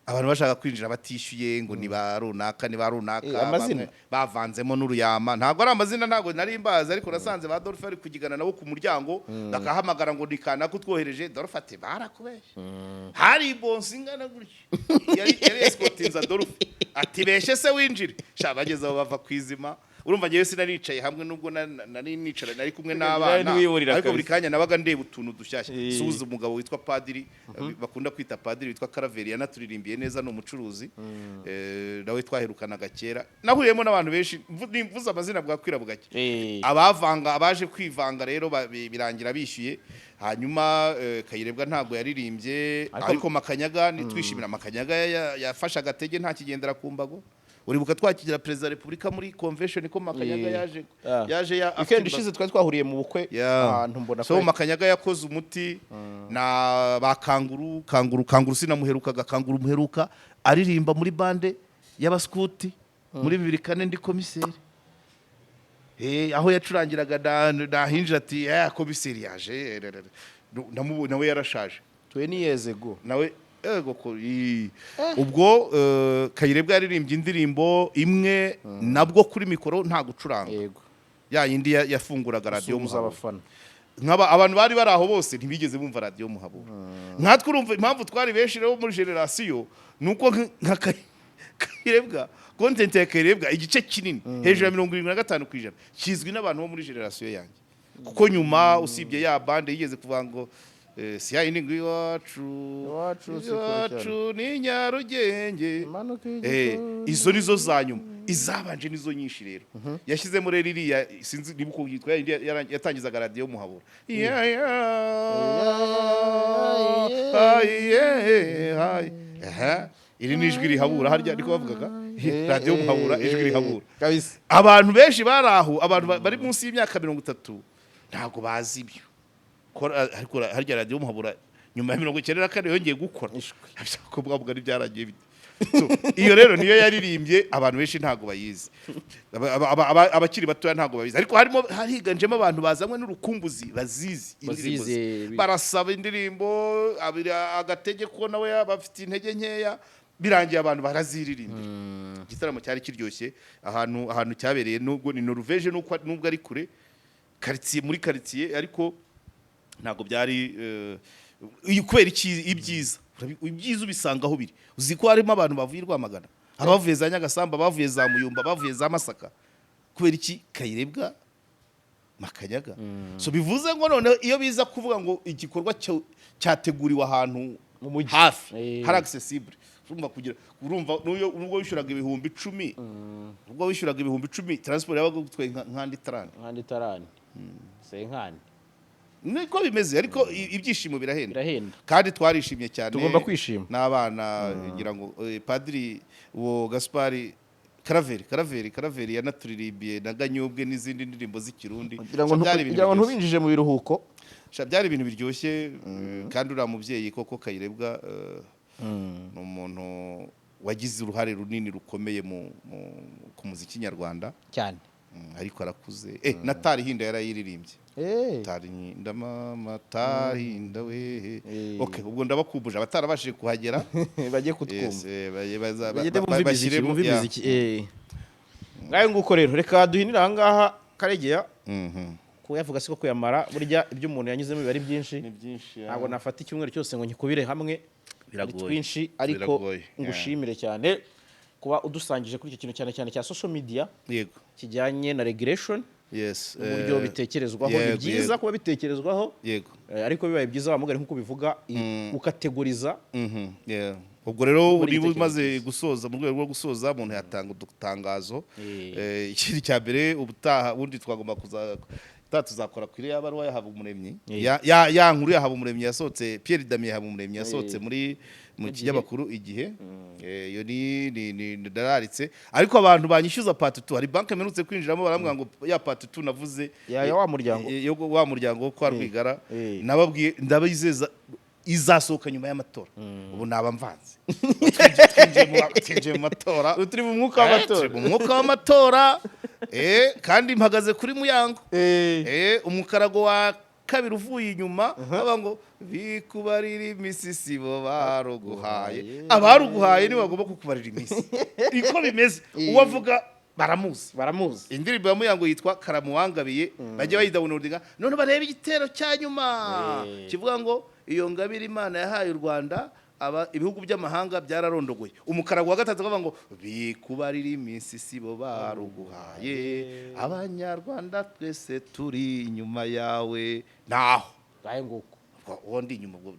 abantu bashaka kwinjira batishyuye ngo ni ba runaka, ni ba runaka. Amazina. Bamwe bavanzemo n'uruyama, ntabwo ari amazina, ntabwo nari mbazi, ariko nasanze ba Dolphe bari kugigana nabo ku muryango, bakahamagara ngo ni kanaka utwohereje. Dolphe ati: "Barakubeshye." Hari bonsi ingana gutya yari escortinze Adolphe, ati: "Beshe se winjire." Sha, bageze aho bava ku izima. Urumva, njyewe sinaricaye hamwe, nubwo nari nicara, nari kumwe n'abana, Ntiwiburira ariko buri kabisa. kanya nabaga ndeba utuntu dushyashya. Suhuza umugabo witwa Padiri, bakunda kwita Padiri, witwa Karaveri, yanaturirimbiye neza, ni umucuruzi. Nawe twaherukanaga kera. Nahuriyemo n'abantu benshi, nimvuze amazina bwakwira bugake. Abavanga, abaje kwivanga rero birangira bishyuye. Hanyuma Kayirebwa ntabwo yaririmbye, ariko Makanyaga nitwishimira. Makanyaga yafashe agatege, nta kigendera ku mbago. Uribuka twakigira Perezida wa Repubulika muri convention ko Makanyaga yaje yaje ya Weekend ishize twari twahuriye mu bukwe ahantu, mbona So Makanyaga yakoze umuti na ba Kanguru. Kanguru, Kanguru sinamuherukaga. Kanguru muheruka aririmba muri bande y'abaskuti muri 2004, ndi komiseri. Aho yacurangiraga nahinjira ati: "Komiseri yaje." Nawe yarashaje. Tuwe niyezego. Nawe ego ko ubwo Kayirebwa yaririmbye indirimbo imwe, nabwo kuri mikoro, nta gucuranga, ya yindi yafunguraga radiyo Gusuhuza Muhabura. abafana. Nk'aba abantu bari bari aho bose ntibigeze bumva radiyo Muhabura. Nkatwe urumva impamvu twari benshi rero muri generasiyo ni uko nka Kayirebwa, content ya Kayirebwa, igice kinini hejuru ya 75% kizwi n'abantu bo muri generasiyo yanjye, kuko nyuma usibye ya bande yigeze kuvuga ngo si ya yindi ngo iwacu Iwacu si kure cyane. iwacu ni Nyarugenge. Imanuka Izo nizo za nyuma, izabanje nizo nyinshi. Rero yashyizemo rero iriya, sinzi niba uko yitwa, yindi yatangizaga radiyo Muhabura. Ya, ya, hayi, hayi. Aha, iri ni ijwi rihabura harya, niko bavugaga, radiyo Muhabura, ijwi rihabura. Kabisa. Abantu benshi bari aho, abantu bari munsi y'imyaka 30 ntabwo bazi ibyo. Ariko harya radiyo Muhabura nyuma ya 94 yongeye gukora ko bwavuga ari byaragiye bite? So, iyo rero niyo yaririmbye, abantu benshi ntabwo bayizi. Abakiri batoya ntabwo babizi, ariko harimo, higanjemo abantu bazanywe n'urukumbuzi bazizi indirimbo ze. Bazizi. Barasaba indirimbo agatege ko nawe yaba afite intege nkeya, birangiye abantu baraziririmbira. Igitaramo cyari kiryoshye ahantu cyabereye, nubwo ni Norvège, nubwo ari kure karitsiye, muri karitsiye, ariko ntabwo byari kubera ibyiza. Ibyiza ubisanga aho biri. Uzi ko harimo abantu bavuye i Rwamagana, abavuye za Nyagasamba, abavuye za Muyumba, abavuye za Masaka, kubera iki? Kayirebwa, Makanyaga. So bivuze ngo noneho iyo biza kuvuga ngo igikorwa cyateguriwe ahantu Mu mujyi. hafi, hari accessible, urumva kugira, urumva nubwo wishyuraga 10,000, ubwo wishyuraga 10,000, transport yabaga gutwaye nk'andi tarani. Nkandi tarani senkani. Niko bimeze, ariko ibyishimo birahenda. Birahenda. Kandi twarishimye cyane. Tugomba kwishima. N'abana, ngira ngo padiri uwo Gaspari Karaveri, Karaveri yanaturirimbiye na Ganyobwe n'izindi ndirimbo z'Ikirundi. Kugira ngo Sha, byari ibintu kugira ngo biryoshye. ntubinjije mu biruhuko. Sha, byari ibintu biryoshye, kandi uriya mubyeyi koko Kayirebwa, ni umuntu wagize uruhare runini rukomeye ku muziki nyarwanda. Cyane. Ariko arakuze. Na Tarihinda yarayiririmbye. Tarihinda mama, tarinda we. Okay, ubwo ndabakumbuje abatarabashije kuhagera. Bajye kutwumva. Yes, Bagende bumve imiziki. bashyiremo Bumve imiziki. Ngayo nguko rero, reka duhinire aha ngaha, Karegeya. Kuyavuga siko kuyamara, burya ibyo umuntu yanyuzemo biba ari byinshi. Ni byinshi. Ntabwo nafata icyumweru cyose ngo nkikubire hamwe, ni Biragoye. twinshi, ariko Biragoye, yeah. ngushimire cyane kuba udusangije kuri icyo kintu, cyane cyane cya social media, kijyanye na regulation n'uburyo bitekerezwaho. Ni byiza kuba bitekerezwaho, ariko bibaye byiza wamugari nk'uko ubivuga, ukategoriza. Yeah. Ubwo rero Gukora niba igitekerezo umaze cyiza. gusoza, mu rwego rwo gusoza, umuntu yatanga udutangazo. Ikindi cya mbere, ubutaha ubundi twagomba kuza, ubutaha tuzakora kuri ya baruwa ya Habumuremyi, ya nkuru ya Habumuremyi yasohotse, Pierre Damien Habumuremyi yasohotse muri mu Igihe. kinyamakuru Igihe. Iyo ni ndararitse, ariko abantu banyishyuza part 2, hari banki mperutse kwinjiramo barambwira ngo ya part 2 navuze Ya wa muryango. yo wa muryango wo kwa Rwigara, nababwiye, ndabizeza izasohoka nyuma y'amatora. Ubu naba mvanze. Twinjiye mu matora. Turi mu mwuka w'amatora. Turi mu mwuka w'amatora, kandi mpagaze kuri Muyango. Umukarago wa kabiri uvuye inyuma baba ngo bikubarira imisisi bo baruguhaye, abaruguhaye nibo bagomba kukubarira iminsi. Niko bimeze, uwo avuga baramuzi. Baramuzi. Indirimbo ya Muyango yitwa Karamuwangabiye, bajya bayidawunodinga none barebe igitero cya nyuma kivuga ngo iyo ngabire Imana yahaye u Rwanda. Aba ibihugu by'amahanga byararondogoye. Umukarago wa gatatu bavuga ngo bikubarira iminsi sibo baruguhaye, Abanyarwanda twese turi inyuma yawe. Naho Ngahe nguko. Ubwo uwo ndi inyuma, ubwo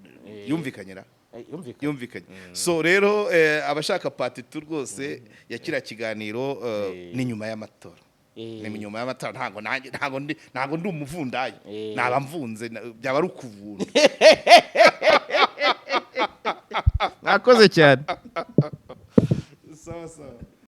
yumvikanye ra? Yumvikanye. Yumvikanye. So rero abashaka part 2 rwose ya kiriya kiganiro, ni nyuma y'amatora. Ni nyuma y'amatora. Ntabwo nanjye ntabwo ndi umuvundayi. Naba mvunze, byaba ari ukuvunda. Mwakoze cyane. Sawa sawa.